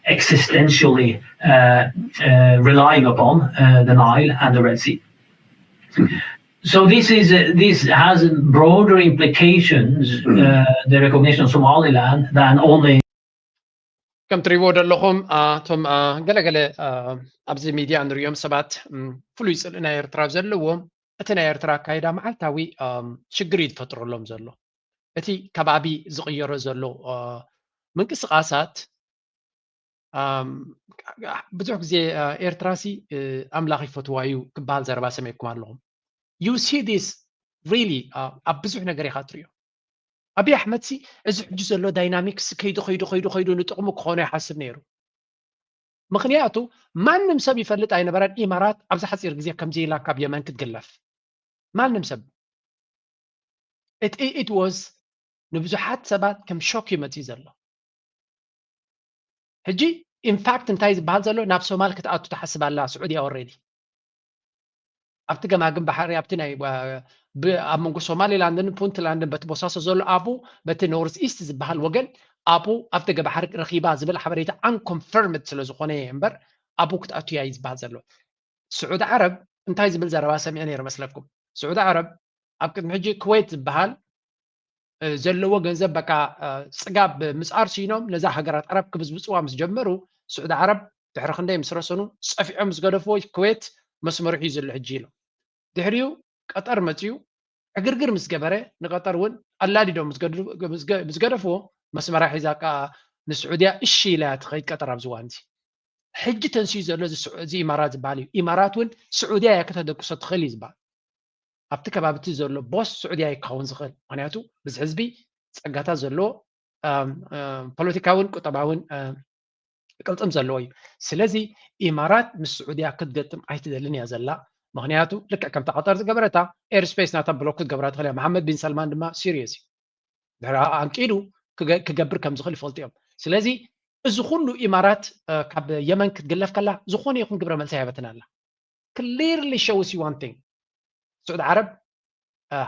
existentially uh, uh, relying upon, uh, the Nile and the Red Sea. So this is uh, this has broader implications, uh, the recognition of Somaliland, than only ከም ትሪእዎ ዘለኹም እቶም ገለገለ ኣብዚ ሚድያ ንሪኦም ሰባት ፍሉይ ፅልኢ ናይ ኤርትራ ዘለዎም እቲ ናይ ኤርትራ ኣካይዳ መዓልታዊ ሽግር እዩ ዝፈጥረሎም ዘሎ። እቲ ከባቢ ዝቕየሮ ዘሎ ምንቅስቓሳት ብዙሕ ግዜ ኤርትራሲ ኣምላኽ ይፈትዋ እዩ ክበሃል ዘረባ ሰሚዕኩም ኣለኹም። You see this really ኣብ ብዙሕ ነገር ኢኻ ትሪኦ። ኣብይ ኣሕመድ ሲ እዚ ሕጂ ዘሎ ዳይናሚክስ ከይዱ ከይዱ ከይዱ ከይዱ ንጥቕሙ ክኾኖ ይሓስብ ነይሩ። ምኽንያቱ ማንም ሰብ ይፈልጥ ኣይነበረን ኢማራት ኣብዚ ሓፂር ግዜ ከምዚ ኢላ ካብ የመን ክትግለፍ። ማንም ሰብ it was ንብዙሓት ሰባት ከም ሾክ እዩ መፅዩ ዘሎ። ሕጂ ኢንፋክት እንታይ ዝበሃል ዘሎ ናብ ሶማል ክትኣቱ ትሓስብ ኣላ ስዑድያ ኦሬዲ ኣብቲ ገማግም ባሕሪ ኣብቲ ናይ ኣብ መንጎ ሶማሊላንድን ፑንትላንድን በቲ ቦሳሶ ዘሎ ኣቡ በቲ ኖርዝ ኢስት ዝበሃል ወገን ኣቡ ኣብ ደገ ባሕሪ ረኺባ ዝብል ሓበሬታ ኣንኮንፈርምድ ስለ ዝኾነ እምበር ኣቡ ክትኣቱ እያ እዩ ዝበሃል ዘሎ። ስዑዲ ዓረብ እንታይ ዝብል ዘረባ ሰሚዐ ነይረ መስለኩም? ስዑዲ ዓረብ ኣብ ቅድሚ ሕጂ ኩዌት ዝበሃል ዘለዎ ገንዘብ በቃ ፅጋብ ምፅኣር ስኢኖም ነዛ ሃገራት ዓረብ ክብዝብፅዋ ምስ ጀመሩ ስዑዲ ዓረብ ድሕሪ ክንደይ ምስ ረሰኑ ፀፊዖም ምስ ገደፍዎ ኩዌት መስመሩ ሒዙ ዘሎ ሕጂ ኢሎም። ድሕሪኡ ቀጠር መፅዩ ዕግርግር ምስ ገበረ ንቀጠር እውን ኣላዲዶም ምስ ገደፍዎ መስመራ ሒዛ ከዓ ንስዑድያ እሺ ኢላ እያ ትኸይድ ቀጠር ኣብዚ እዋን እዚ። ሕጂ ተንስኡ ዘሎ እዚ ኢማራት ዝበሃል እዩ። ኢማራት እውን ስዑድያ እያ ከተደቅሶ ትኽእል እዩ ዝበሃል። ኣብቲ ከባቢ እቲ ዘሎ ቦስ ስዑድያ እዩ ክኸውን ዝኽእል። ምክንያቱ ብዚ ህዝቢ ፀጋታት ዘለዎ ፖለቲካውን ቁጠባውን ቅልጥም ዘለዎ እዩ። ስለዚ ኢማራት ምስ ስዑድያ ክትገጥም ኣይትደልን እያ ዘላ። ምክንያቱ ልክዕ ከምታ ቀጠር ዝገበረታ ኤርስፔስ ናታ ብሎክ ክትገብራ ትኽእል እያ። መሓመድ ቢን ሰልማን ድማ ሲሪየስ እዩ። ድሕሪ ኣንቂዱ ክገብር ከም ዝኽእል ይፈልጡ እዮም። ስለዚ እዚ ኩሉ ኢማራት ካብ የመን ክትግለፍ ከላ ዝኾነ ይኹን ግብረ መልሲ ኣይበትን ኣላ። ክሊርሊ ሸውስ ዩ ዋን ቲንግ ስዑዲ ዓረብ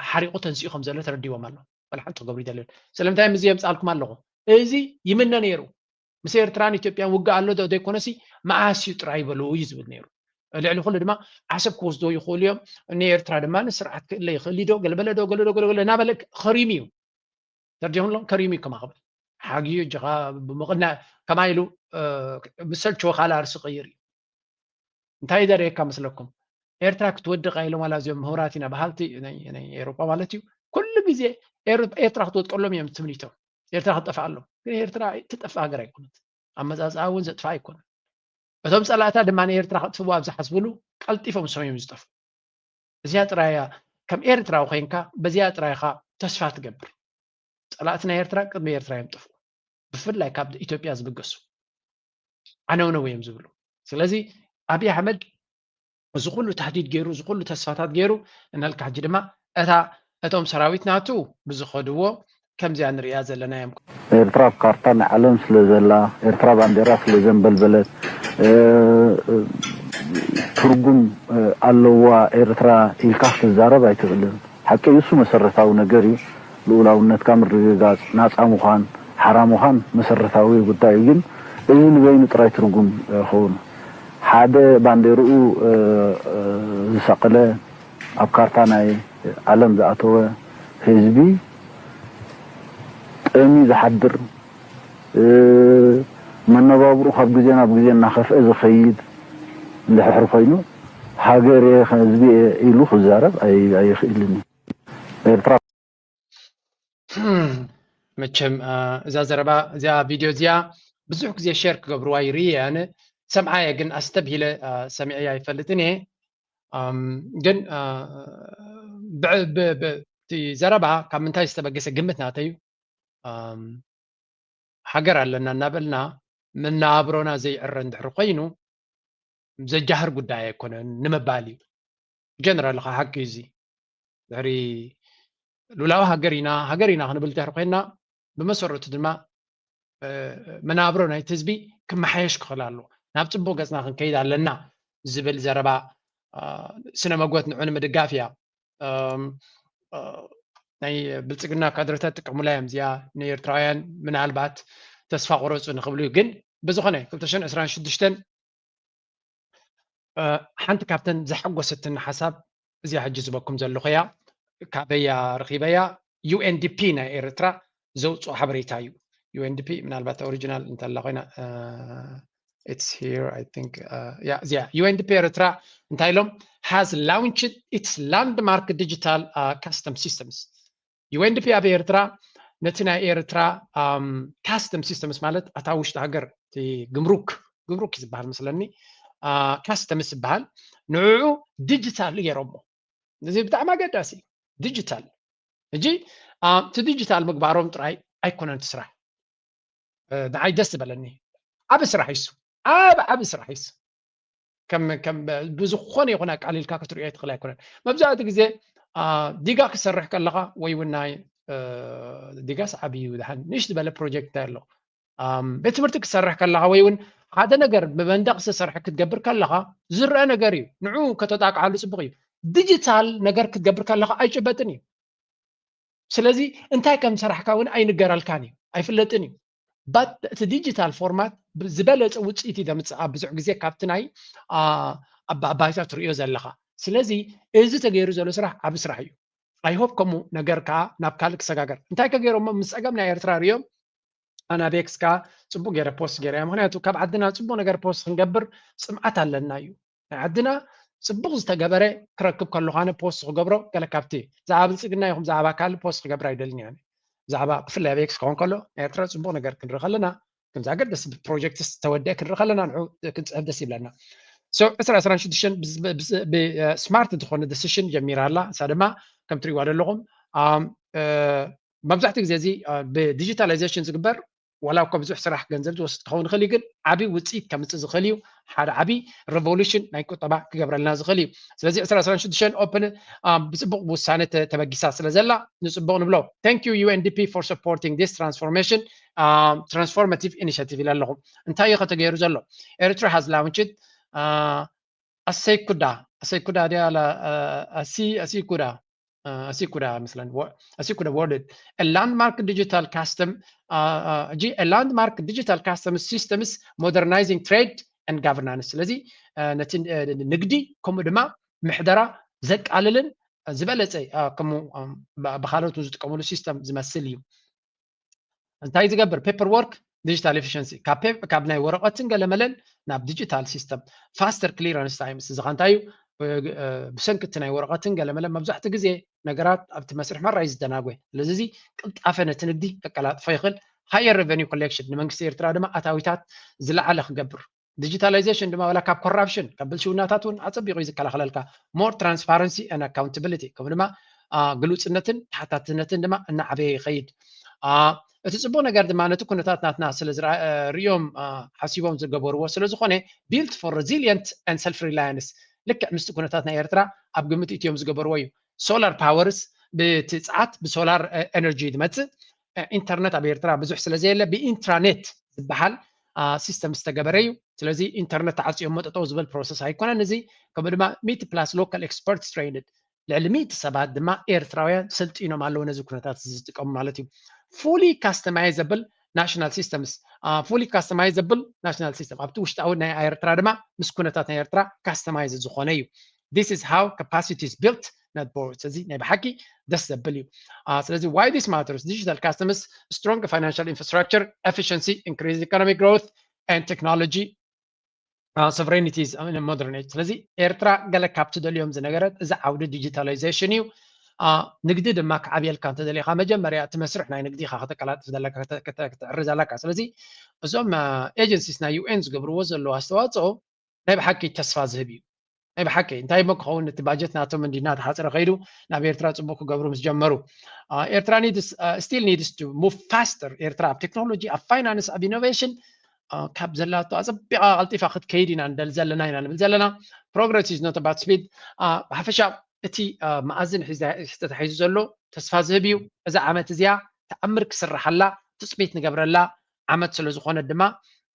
ሓሪቑ ተንስኡ ከም ዘሎ ተረዲዎም ኣሎ። ወላ ሓንቲ ክገብሩ ይደልዮን። ስለምንታይ እዚ የምፅኣልኩም ኣለኹ? እዚ ይምነ ነይሩ። ምስ ኤርትራን ኢትዮጵያን ውግእ ኣሎ ዶ ዘይኮነሲ መዓስ እዩ ጥራይ በሉ እዩ ዝብል ነይሩ። ልዕሊ ኩሉ ድማ ዓሰብ ክወስዶ ይኽእሉ እዮም። ንኤርትራ ድማ ንስርዓት ክእለ ይኽእል ዶ ገለበለ ዶ ገለ ዶ ገለገለ እናበለ ከሪሙ እዩ። ተርዲኹም ከሪሙ እዩ ከማ ክብል ሓግዩ እጅኻ ብምቕና ከማ ኢሉ ምስ ሰልችዎ ካልእ ኣርሲ ቀይር እዩ። እንታይ ይደረየካ መስለኩም? ኤርትራ ክትወድቕ ኢሎም ዋላ እዚኦም ምሁራት ኢና በሃልቲ ናይ ኤውሮጳ ማለት እዩ፣ ኩሉ ግዜ ኤርትራ ክትወድቀሎም እዮም ትምኒቶም። ኤርትራ ክትጠፍኣሎም። ግን ኤርትራ ትጠፍእ ሃገር ኣይኮነት። ኣመጻጽኣ እውን ዘጥፍኣ ኣይኮነን። እቶም ጸላእታ ድማ ንኤርትራ ከጥፍዋ ኣብ ዝሓስብሉ ቀልጢፎም ሰም እዮም ዝጠፍኡ። እዚኣ ጥራያ ከም ኤርትራዊ ኮይንካ በዚኣ ጥራይኻ ተስፋ ትገብር። ጸላእቲ ናይ ኤርትራ ቅድሚ ኤርትራ እዮም ጠፍኡ። ብፍላይ ካብ ኢትዮጵያ ዝብገሱ ዓነውነው እዮም ዝብሉ። ስለዚ ኣብይ ኣሕመድ እዚ ኩሉ ታህዲድ ገይሩ፣ እዚ ኩሉ ተስፋታት ገይሩ እናልካ ሕጂ ድማ እታ እቶም ሰራዊት ናቱ ብዝኸድዎ ከምዚኣ ንሪኣ ዘለና እዮም። ኤርትራ ኣብ ካርታ ናይ ዓለም ስለ ዘላ፣ ኤርትራ ባንዴራ ስለ ዘንበልበለት፣ ትርጉም ኣለዋ ኤርትራ ኢልካ ክትዛረብ ኣይትኽእልን። ሓቂ እሱ መሰረታዊ ነገር እዩ። ልኡላውነትካ ምርግጋጽ፣ ናጻ ምዃን፣ ሓራ ምዃን መሰረታዊ ጉዳይ እዩ። ግን እዚ ንበይኑ ጥራይ ትርጉም ይኸውን። ሓደ ባንዴርኡ ዝሰቐለ፣ ኣብ ካርታ ናይ ዓለም ዝኣተወ ህዝቢ ጠምዩ ዝሓድር፣ መነባብርኡ ካብ ግዜ ናብ ግዜ እናኸፍአ ዝኸይድ እንድሕር ኮይኑ፣ ሃገር እየ ህዝቢ እየ ኢሉ ክዛረብ ኣይኽእልን እዩ። ኤርትራ መቸም እዛ ዘረባ እዚኣ ቪድዮ እዚኣ ብዙሕ ግዜ ሸር ክገብርዋ ይርኢ ኣነ ሰምዓየ ግን ኣስተብሂለ ሰሚዐያ ኣይፈልጥን እየ ግን እቲ ዘረባ ካብ ምንታይ ዝተበገሰ ግምት ናተዩ ሃገር ኣለና እናበልና መነባብሮና ዘይዕረ እንድሕር ኮይኑ ዘጃህር ጉዳይ ኣይኮነን ንምባል እዩ። ጀነራል ኻ ሓቂ እዚ ድሕሪ ሉላዊ ሃገር ኢና ሃገር ኢና ክንብል ድሕሪ ኮይና ብመሰረቱ ድማ መናብሮ ናይቲ ህዝቢ ክመሓየሽ ክኽእል ኣለዎ። ናብ ፅቡቅ ገፅና ክንከይድ ኣለና ዝብል ዘረባ ስነ መጎት ንዑ ንምድጋፍ እያ። ናይ ብልፅግና ካድረታት ጥቀሙላ እዮም እዚኣ ንኤርትራውያን ምናልባት ተስፋ ቁረፁ ንክብሉ እዩ። ግን ብዝኾነ ክልተ ሽሕን ዕስራን ሽዱሽተን ሓንቲ ካብተን ዘሐጎሰትኒ ሓሳብ እዚኣ ሕጂ ዝበኩም ዘለኹ እያ። ካበያ ረኺበያ? ዩኤንዲፒ ናይ ኤርትራ ዘውፅኦ ሓበሬታ እዩ። ዩኤንዲፒ ምናልባት ኦሪጂናል እንተላ ኮይና it's here I think yeah yeah ዩኤንዲፒ ኤርትራ እንታይ ኢሎም has launched its landmark digital custom systems ዩኤንዲፒ ኣብ ኤርትራ ነቲ ናይ ኤርትራ custom systems ማለት ኣታ ውሽጢ ሃገር ግምሩክ ግምሩክ ዝበሃል መስለኒ custom ዝበሃል ንዕኡ ዲጂታል ገይሮሞ እዚ ብጣዕሚ ኣገዳሲ ዲጂታል ሕጂ እቲ ዲጂታል ምግባሮም ጥራይ ኣይኮነን እቲ ስራሕ ንዓይ ደስ ዝበለኒ ዓብ ስራሕ ይሱ ዓብ ዓብ ስራሕ ይሱ ብዝኾነ ይኹን ኣቃሊልካ ክትሪኦ ትኽእል ኣይኮነን መብዛሕትኡ ግዜ ዲጋ ክሰርሕ ከለኻ ወይ እውን ናይ ዲጋስ ዓብዩ ድሓን ንእሽ ዝበለ ፕሮጀክት ኣሎ ቤት ትምህርቲ ክሰርሕ ከለኻ ወይ እውን ሓደ ነገር ብመንደቕ ዝተሰርሐ ክትገብር ከለኻ ዝረአ ነገር እዩ ንዑ ከተጣቅዓሉ ፅቡቅ እዩ ዲጂታል ነገር ክትገብር ከለኻ ኣይጭበጥን እዩ ስለዚ እንታይ ከም ሰራሕካ እውን ኣይንገረልካን እዩ ኣይፍለጥን እዩ ባት እቲ ዲጂታል ፎርማት ዝበለፀ ውፅኢት እዩ ዘምፅእ ኣብ ብዙሕ ግዜ ካብቲ ናይ ኣባይታ ትሪኦ ዘለካ ስለዚ እዚ ተገይሩ ዘሎ ስራሕ ዓብ ስራሕ እዩ ኣይሆፕ ከምኡ ነገር ከዓ ናብ ካልእ ክሰጋገር እንታይ ከገይሮሞ ምስ ፀገም ናይ ኤርትራ ሪኦም ኣናቤክስ ከዓ ፅቡቅ ገይረ ፖስት ገይረ ምክንያቱ ካብ ዓድና ፅቡቅ ነገር ፖስት ክንገብር ፅምዓት ኣለና እዩ ናይ ዓድና ፅቡቅ ዝተገበረ ክረክብ ከለኳነ ፖስት ክገብሮ ገለ ካብቲ ብዛዕባ ብልፅግና ይኹም ብዛዕባ ካልእ ፖስት ክገብር ኣይደልን እየ ብዛዕባ ብፍላይ ኣብ ኤክስ ክኸውን ከሎ ናይ ኤርትራ ፅቡቅ ነገር ክንርኢ ከለና ከምዚ ሃገር ደስ ፕሮጀክትስ ዝተወደአ ክንርኢ ከለና ንዑ ክንፅሕፍ ደስ ይብለና ዕስራ ዕስራን ሽዱሽተን ብስማርት ዝኾነ ዲሲሽን ጀሚራ ኣላ እሳ ድማ ከም ትሪእዋ ዘለኹም መብዛሕትኡ ግዜ እዚ ብዲጂታላይዜሽን ዝግበር ዋላ እኳ ብዙሕ ስራሕ ገንዘብ ዝወስድ ክኸውን ይኽእል እዩ ግን ዓብዪ ውፅኢት ከምፅእ ዝኽእል እዩ ሓደ ዓብዪ ሬቮሉሽን ናይ ቁጠባ ክገብረልና ዝኽእል እዩ ስለዚ ዕስራ ዕስራን ሽዱሽተን ኦፕን ብፅቡቅ ውሳነ ተበጊሳ ስለ ዘላ ንፅቡቅ ንብሎ thank you UNDP for supporting this transformation transformative initiative ኢለ ኣለኹ እንታይ እዩ ከተገይሩ ዘሎ ኤርትራ has launched ኣሰይኩዳ ኣሰይኩዳ ድያ ኣሲ ኣሲኩዳ ኣሲኩዳ መስለን ኣሲኩዳ ወርልድ landmark digital custom ሕጂ landmark digital custom systems modernizing trade and governance ስለዚ ነቲ ንግዲ ከምኡ ድማ ምሕደራ ዘቃልልን ዝበለፀ ከምኡ ብካልኦት ዝጥቀምሉ ሲስተም ዝመስል እዩ እንታይ ዝገብር paperwork digital efficiency ካብ ፔ- ካብ ናይ ወረቐትን ገለመለን ናብ digital system፣ faster clearance times። እዚ ኸ እንታይ እዩ? እ፣ እ፣ ብሰንኪ እቲ ናይ ወረቐትን ገለመለን መብዛሕትኡ ግዜ ነገራት ኣብቲ መስርሕ ማራ እዩ ዝደናጎ። ስለዚ እዚ ቅልጣፈ ነቲ ንግዲ ከቀላጥፎ ይኽእል። Higher revenue collection፣ ንመንግስቲ ኤርትራ ድማ ኣታዊታት ዝለዓለ ክገብር። Digitalization ድማ ዋላ ካብ ኮራፕሽን፣ ካብ ብልሽውናታት እውን ኣጸቢቑ እዩ ዝከላኸለልካ። More transparency and accountability፣ ከምኡ ድማ አ፣ ግሉጽነትን ተሓታትነትን ድማ እናዓበየ ይኸይድ። አ፣ እቲ ጽቡቕ ነገር ድማ ነቲ ኩነታት ናትና ስለ ዝረኣ- እ፣ ሪኦም አ፣ ሓሲቦም ዝገበርዎ ስለ ዝኾነ፣ built for resilient and self reliance፣ ልክዕ ምስቲ ኩነታት ናይ ኤርትራ ኣብ ግምት እትዮም ዝገበርዎ እዩ። Solar powers፣ ብቲ ጸዓት ብሶላር እ፣ ኤነርጂ ዝመጽእ እ፣ ኢንተርነት ኣብ ኤርትራ ብዙሕ ስለ ዘየለ ብኢንትራኔት ዝበሃል አ፣ ሲስተም ዝተገበረ እዩ። ስለዚ ኢንተርነት ተዓጽዮም መጠጠው ዝበል ፕሮሰስ ኣይኮነን። እዚ ከምኡ ድማ ሚእቲ plus local experts trained፣ ልዕሊ ሚእቲ ሰባት ድማ ኤርትራውያን ሰልጢኖም ኣለዉ ነዚ ኩነታት እዚ ዝጥቀሙ ማለት እዩ። Fully customizable national systems፣ አ፣ fully customizable national system ኣብቲ ውሽጣዊ ናይ ኤርትራ ድማ ምስ ኩነታት ናይ ኤርትራ ካስተማይዝ ዝኾነ እዩ። This is how capacity is built, not borrowed። ስለዚ ናይ ብሓቂ ደስ ዘብል እዩ። አ፣ ስለዚ why this matters? Digital customs, strong financial infrastructure, efficiency, increased economic growth and technology sovereignty is in a modern age። ስለዚ ኤርትራ ገለ ካብ ትደልዮም ዝነገረት እዚ ዓውዲ ዲጂታላይዜሽን እዩ። አ፣ ንግዲ ድማ ክዓብየልካ እንተደሊኻ መጀመርያ እቲ መስርሕ ናይ ንግዲኻ ከተቀላጥፍ ዘለካ፣ ከተ- ከተ- ክትዕርዝ ኣለካ። ስለዚ እዞም ኤጀንሲስ ናይ ዩ ኤን ዝገብርዎ ዘለዉ ኣስተዋፅኦ ናይ ብሓቂ ተስፋ ዝህብ እዩ። ናይ ብሓቂ እንታይ እሞ ክኸውን፣ እቲ ባጀት ናቶም እንዲ እናተሓፅረ ከይዱ ናብ ኤርትራ ፅቡቅ ክገብሩ ምስ ጀመሩ። አ፣ ኤርትራ needs, አ፣ still needs to move faster። ኤርትራ ኣብ ቴክኖሎጂ፣ ኣብ ፋይናንስ፣ ኣብ ኢኖቬሽን አ፣ ካብ ዘላቶ ኣፀቢቓ ቀልጢፋ ክትከይድ ኢና ንደሊ ዘለና ኢና ንብል ዘለና። Progress is not about speed። አ፣ ብሓፈሻ እቲ አ፣ መኣዝን ሒዛ- ተታሒዙ ዘሎ ተስፋ ዝህብ እዩ። እዛ ዓመት እዚኣ ተኣምር ክስርሓላ ትፅቢት ንገብረላ ዓመት ስለ ዝኾነት ድማ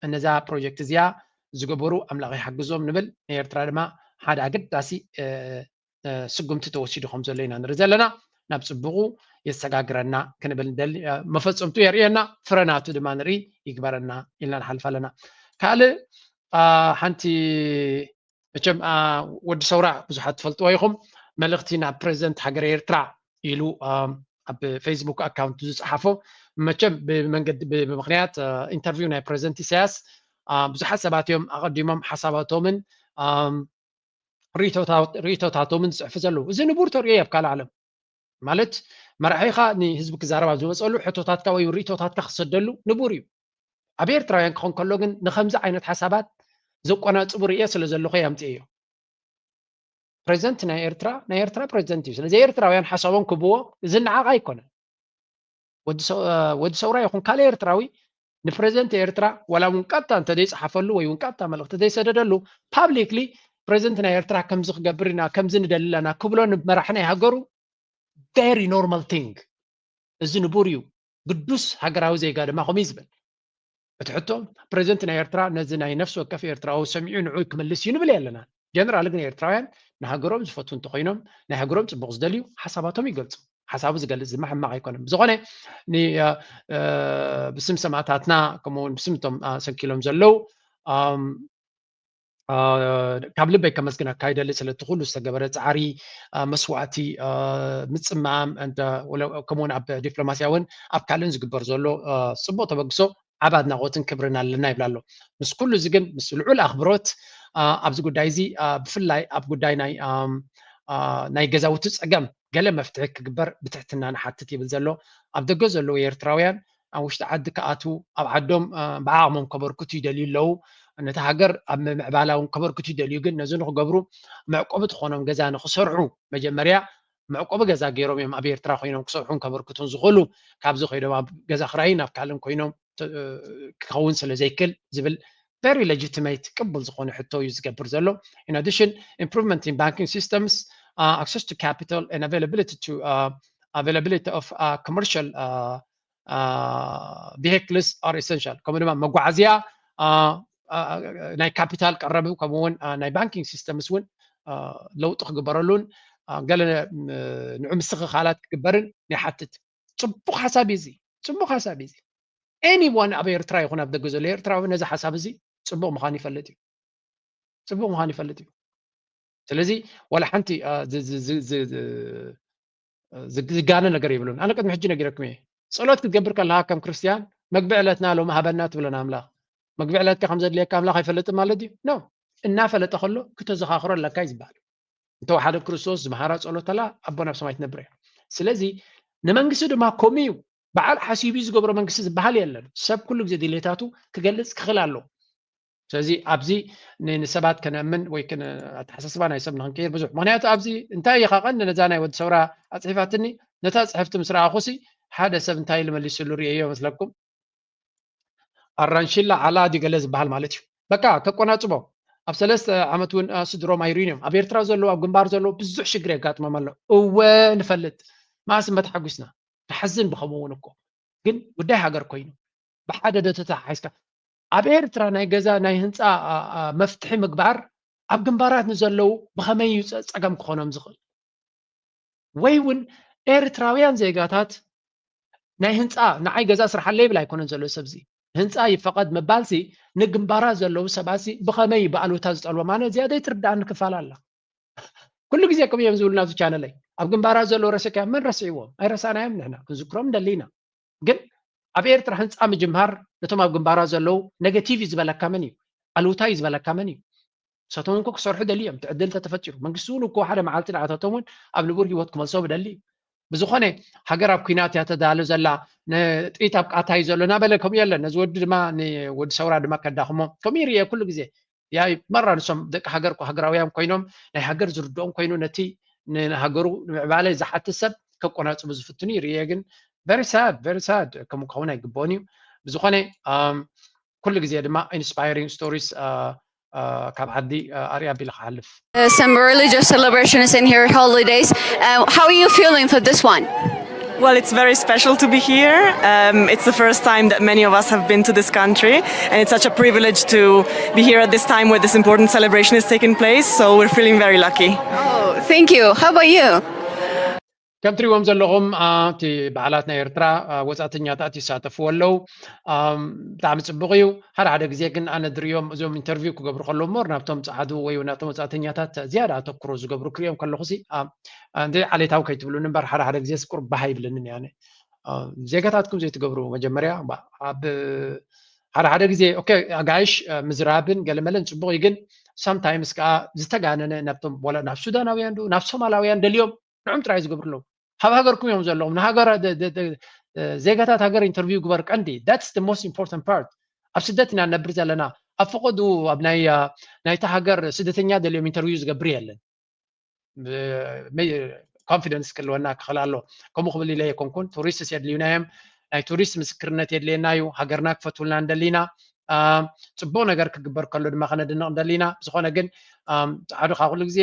ነዛ ፕሮጀክት እዚኣ ዝገበሩ ኣምላኽ ይሓግዞም ንብል። ንኤርትራ ድማ ሓደ ኣገዳሲ እ፣ እ፣ ስጉምቲ ተወሲዱ ከም ዘሎ ኢና ንርኢ ዘለና። ናብ ጽቡቑ የሰጋግረና ክንብል ንደሊ። እ፣ መፈጸምቱ የርእየና፣ ፍረናቱ ድማ ንርኢ ይግበረና ኢልና ንሓልፍ ኣለና። ካልእ አ፣ ሓንቲ መቸም አ፣ ወዲ ሰውራ ብዙሓት ትፈልጥዎ ኢኹም፣ መልእኽቲ ናብ ፕሬዚደንት ሃገረ ኤርትራ ኢሉ አ፣ ኣብ ፌስቡክ ኣካውንት ዝጸሓፎ፣ መቸም ብመንገዲ ብ- ብምኽንያት አ፣ ኢንተርቪው ናይ ፕሬዚደንት ኢሳያስ አ፣ ብዙሓት ሰባት እዮም ኣቐዲሞም ሓሳባቶምን አ፣ ርእይቶታ- ርእይቶታቶምን ዝጽሕፉ ዘለዉ። እዚ ንቡር ተርእዮ ኣብ ካልእ ዓለም ማለት መራሒኻ ንህዝቢ ክዛረብ ኣብ ዝመፀሉ ሕቶታትካ ወይ ርእይቶታትካ ክሰደሉ ንቡር እዩ። ኣብ ኤርትራውያን ክኾን ከሎ ግን ንከምዚ ዓይነት ሓሳባት ዘቆናጽቡ ርእየ ስለ ዘለኹ የምፅእዮ። ፕሬዚደንት ናይ ኤርትራ ናይ ኤርትራ ፕሬዚደንት እዩ። ስለዚ ኤርትራውያን ሓሳቦም ክብዎ ዝነዓቕ ኣይኮነን። ወዲ ሰው- እ፣ ወዲ ሰውራ ይኹን ካልእ ኤርትራዊ ንፕሬዚደንት ኤርትራ ዋላ እውን ቀጥታ እንተዘይጸሓፈሉ ወይ እውን ቀጥታ መልእኽቲ ዘይሰደደሉ ፓብሊክሊ ፕሬዚደንት ናይ ኤርትራ ከምዚ ክገብር ኢና ከምዚ ንደሊ ኣለና ክብሎ ንመራሒ ናይ ሃገሩ very normal thing። እዚ ንቡር እዩ። ግዱስ ሃገራዊ ዜጋ ድማ ከምኡ እዩ ዝብል። እቲ ሕቶ ፕሬዚደንት ናይ ኤርትራ ነዚ ናይ ነፍሲ ወከፍ ኤርትራዊ ሰሚዑ ንዑ ክምልስ እዩ ንብል ኣለና። ጀነራል ግን ኤርትራውያን ንሃገሮም ዝፈትዉ እንተኮይኖም ናይ ሃገሮም ጽቡቕ ዝደልዩ ሓሳባቶም ይገልጹ። ሓሳቡ ዝገልጽ ድማ ሕማቕ ኣይኮነን። ብዝኾነ ን- እ፣ እ፣ ብስም ሰማእታትና ከምኡ እውን ብስም እቶም አ፣ ሰንኪሎም ዘለዉ ኣም፣ አ፣ ካብ ልበይ ከመስግነካ ይደሊ ስለቲ ኩሉ ዝተገበረ ጻዕሪ አ፣ መስዋእቲ አ፣ ምጽማም እንተ ወለ- ከምኡ እውን ኣብ ዲፕሎማስያ እውን ኣብ ካልእን ዝግበር ዘሎ አ፣ ጽቡቕ ተበግሶ ዓብ ኣድናቖትን ክብርን ኣለና ይብል ኣሎ። ምስ ኩሉ እዚ ግን ምስ ልዑል ኣኽብሮት አ፣ ኣብዚ ጉዳይ እዚ አ፣ ብፍላይ ኣብ ጉዳይ ናይ ኣም፣ አ፣ ናይ ገዛውቲ ጸገም ገለ መፍትሒ ክግበር ብትሕትና ንሓትት ይብል ዘሎ። ኣብ ደገ ዘለዉ ኤርትራውያን ኣብ ውሽጢ ዓዲ ክኣትዉ ኣብ ዓዶም አ፣ ብዓቕሞም ከበርክቱ ይደልዩ ኣለዉ። ነቲ ሃገር ኣብ ምምዕባላ እውን ከበርክቱ ይደልዩ ግን ነዚ ንክገብሩ መዕቆቢ ትኾኖም ገዛ ንክሰርሑ መጀመርያ መዕቆቢ ገዛ ገይሮም እዮም ኣብ ኤርትራ ኮይኖም ክሰርሑን ከበርክቱን ዝኽእሉ። ካብዚ ኮይኖም ኣብ ገዛ ክራይን ኣብ ካልእን ኮይኖም ተ- ክኸውን ስለ ዘይክል ዝብል very legitimate ቅቡል ዝኾነ ሕቶ እዩ ዝገብር ዘሎ። In addition, improvement in banking systems, uh, access to capital and availability to uh, availability of uh, commercial uh, uh, vehicles are essential። ከምኡ ድማ መጓዓዝያ አ፣ አ፣ ናይ ካፒታል ቀረብ ከምኡ እውን አ፣ ናይ ባንኪንግ ሲስተምስ እውን አ፣ ለውጢ ክግበረሉን አ፣ ገለ ም- ንዑ ምስኽኻላት ክግበርን ይሓትት። ጽቡቕ ሓሳብ እዩ እዚ። ጽቡቕ ሓሳብ እዩ እዚ። ኤኒዋን ኣብ ኤርትራ ይኹን ኣብ ደገ ዘሎ ኤርትራዊ ነዚ ሓሳብ እዚ ጽቡቕ ምዃኑ ይፈልጥ እዩ። ጽቡቕ ምዃኑ ይፈልጥ እዩ። ስለዚ ዋላ ሓንቲ አ፣ ዝ- ዝ- ዝ- ዝ- ዝ- ዝ- ዝጋነ ነገር የብሉን። ኣነ ቅድሚ ሕጂ ነጊረኩም እየ። ጸሎት ክትገብር ከለካ ከም ክርስትያን መግቢ ዕለትና ሎም ሃበና ትብለና ኣምላኽ። መግቢ ዕለትካ ከም ዘድልየካ ኣምላኽ ኣይፈልጥን ማለት እዩ? ኖ። እናፈለጠ ከሎ ክተዘኻኽሮ ኣለካ እዩ ዝበሃል። እንተወሓደ ክርስቶስ ዝመሃራ ጸሎት ኣላ ኣቦ ናብ ሰማይ ትነብር እያ። ስለዚ ንመንግስቲ ድማ ከምኡ እዩ። በዓል ሓሲቡ ዝገብሮ መንግስቲ ዝበሃል የለን። ሰብ ኩሉ ግዜ ድሌታቱ ክገልጽ ክኽእል ኣለዎ። ስለዚ ኣብዚ ንሰባት ከነምን ወይ ኣተሓሳስባ ናይ ሰብ ንክንቀይር ብዙሕ ምክንያቱ ኣብዚ እንታይ ኢኻ ቀንዲ ነዛ ናይ ወዲ ሰውራ ኣፅሒፋትኒ ነታ ፅሕፍቲ ምስ ረኣኹሲ ሓደ ሰብ እንታይ ኢሉ መሊስሉ ርእየዮ መስለኩም ኣራንሽላ ዓላ ድዩ ገለ ዝበሃል ማለት እዩ በቃ ተቆናፅቦ ኣብ ሰለስተ ዓመት እውን ስድሮም ኣይርዩን እዮም ኣብ ኤርትራ ዘለዉ ኣብ ግንባር ዘለዉ ብዙሕ ሽግር የጋጥሞም ኣሎ እወ ንፈልጥ ማእስ መተሓጒስና ንሓዝን ብኸምኡ እውን እኮ ግን ጉዳይ ሃገር ኮይኑ ብሓደ ዶ ተተሓሒዝካ ኣብ ኤርትራ ናይ ገዛ ናይ ህንፃ መፍትሒ ምግባር ኣብ ግንባራት ንዘለዉ ብኸመይ እዩ ፀገም ክኾኖም ዝኽእል ወይ እውን ኤርትራውያን ዜጋታት ናይ ህንፃ ንዓይ ገዛ ስርሓለይ ይብል ኣይኮነን ዘሎ ሰብዚ ህንፃ ይፈቐድ ምባልሲ ንግንባራት ዘለዉ ሰባትሲ ብኸመይ ብኣሉታ ዝጠልቦም ኣነ እዚኣ ዘይትርድኣኒ ክፋል ኣላ ኩሉ ግዜ ከምኡ እዮም ዝብሉ ናብዚ ቻነለይ ኣብ ግንባራት ዘለዉ ረሲዕካዮም መን ረሲዕዎም ኣይረሳእናዮም ንሕና ክንዝክሮም ንደሊ ኢና ግን ኣብ ኤርትራ ህንፃ ምጅማር ነቶም ኣብ ግንባራት ዘለዉ ነገቲቭ እዩ ዝበለካ መን እዩ ኣሉታ እዩ ዝበለካ መን እዩ ንሳቶም እውን ክሰርሑ ደሊ እዮም እቲ ዕድል ተተፈጢሩ መንግስቲ እውን እኮ ሓደ መዓልቲ ንዓታቶም እውን ኣብ ንቡር ሂወት ክመልሶም ደሊ እዩ ብዝኾነ ሃገር ኣብ ኩናት እያ ተዳሎ ዘላ ጥይት ኣብ ቃታ እዩ ዘሎ እናበለ ከምኡ የለን ነዚ ወዲ ድማ ንወዲ ሰውራ ድማ ከዳኽሞ ከምኡ ይርየ ኩሉ ግዜ ያይ መራ ንሶም ደቂ ሃገር እኮ ሃገራውያን ኮይኖም ናይ ሃገር ዝርድኦም ኮይኑ ነቲ ንሃገሩ ንምዕባለ ዝሓትት ሰብ ከቆናፅቡ ዝፍትኑ ይርየ ግን very sad very sad ከምኡ ክኸውን ኣይግብኦን እዩ ብዝኾነ ኩሉ ግዜ ድማ inspiring stories ካብ ዓዲ ኣርያ ኣቢለ ክሓልፍ Some religious celebrations in here, holidays. Uh, how are you feeling for this one? Well, it's very special to be here. Um, it's the first time that many of us have been to this country, and it's such a privilege to be here at this time where this important celebration is taking place. So we're feeling very lucky. Oh, thank you. How about you? ከም ትሪእዎም ዘለኹም እቲ በዓላት ናይ ኤርትራ ወፃእተኛታት ይሳተፍዎ ኣለዉ ብጣዕሚ ፅቡቕ እዩ ሓደ ሓደ ግዜ ግን ኣነ ድሪኦም እዞም ኢንተርቪው ክገብሩ ከለዉ ሞር ናብቶም ፀዓዱ ወይ ናብቶም ወፃእተኛታት ዝያዳ ኣተኩሮ ዝገብሩ ክሪኦም ከለኹ ሲ እንደ ዓሌታዊ ከይትብሉኒ እምበር ሓደ ሓደ ግዜ ስቁር ባህ ይብልንን ያነ ዜጋታትኩም ዘይትገብሩ መጀመርያ ኣብ ሓደ ሓደ ግዜ ኦኬ ኣጋይሽ ምዝራብን ገለመለን ፅቡቕ እዩ ግን sometimes ከዓ ዝተጋነነ ናብቶም ወላ ናብ ሱዳናውያን ዶ ናብ ሶማላውያን ደልዮም ንዕም ጥራይ ዝገብሩ ኣለዉ ካብ ሃገርኩም እዮም ዘለኹም ንሃገር ዜጋታት ሃገር ኢንተርቪው ግበር ቀንዲ that's the most important part ኣብ ስደት ኢና ነብር ዘለና ኣብ ፈቐዱ ኣብ ናይ ናይታ ሃገር ስደተኛ ደልዮም ኢንተርቪው ዝገብር የለን confidence ክህልወና ክኽእል ኣሎ ከምኡ ክብል ኢለ የኮንኩን ቱሪስትስ የድልዩና እዮም ናይ ቱሪስት ምስክርነት የድልየና እዩ ሃገርና ክፈትውልና እንደሊና ፅቡቅ ነገር ክግበር ከሎ ድማ ከነድንቕ እንደሊና ዝኾነ ግን ፃዕዱ ካብ ኩሉ ግዜ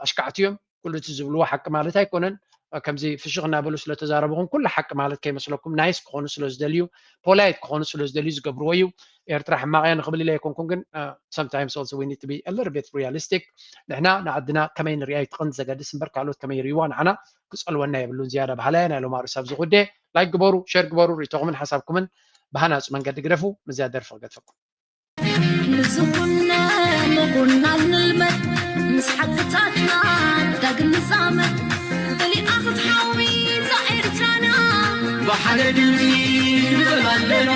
ኣሽካዕቲ እዮም ኩሉ እቲ ዝብልዎ ሓቂ ማለት ኣይኮነን ከምዚ ፍሽኽ እናበሉ ስለተዛረብኹም ኩሉ ሓቂ ማለት ከይመስለኩም ናይስ ክኾኑ ስለ ዝደልዩ ፖላይት ክኾኑ ስለ ዝደልዩ ዝገብርዎ እዩ ኤርትራ ሕማቕ እያ ንኽብል ኢለ ኣይኮንኩን ግን sometimes also we need to be a little bit realistic ንሕና ንዓድና ከመይ ንሪኣ ይትቕን ዘገድስ እምበር ካልኦት ከመይ ይሪዋ ንዓና ክፀልወና የብሉን ዝያዳ ባህላያ ናይ ሎማ ርእሲ ኣብዚ ጉዳይ ላይክ ግበሩ ሸር ግበሩ ርእቶኹምን ሓሳብኩምን ብሃናፁ መንገዲ ግደፉ ምዝያ ደርፊ ክገድፈኩም ንዝኹነ ምኹናል ንልመድ ምስ ሓቅታትና ዳግም ንዛመድ ጠሊኣ ክትሓዊ እዛ ኤርትራና ብሓደ ድምፂ ንበል ኣለና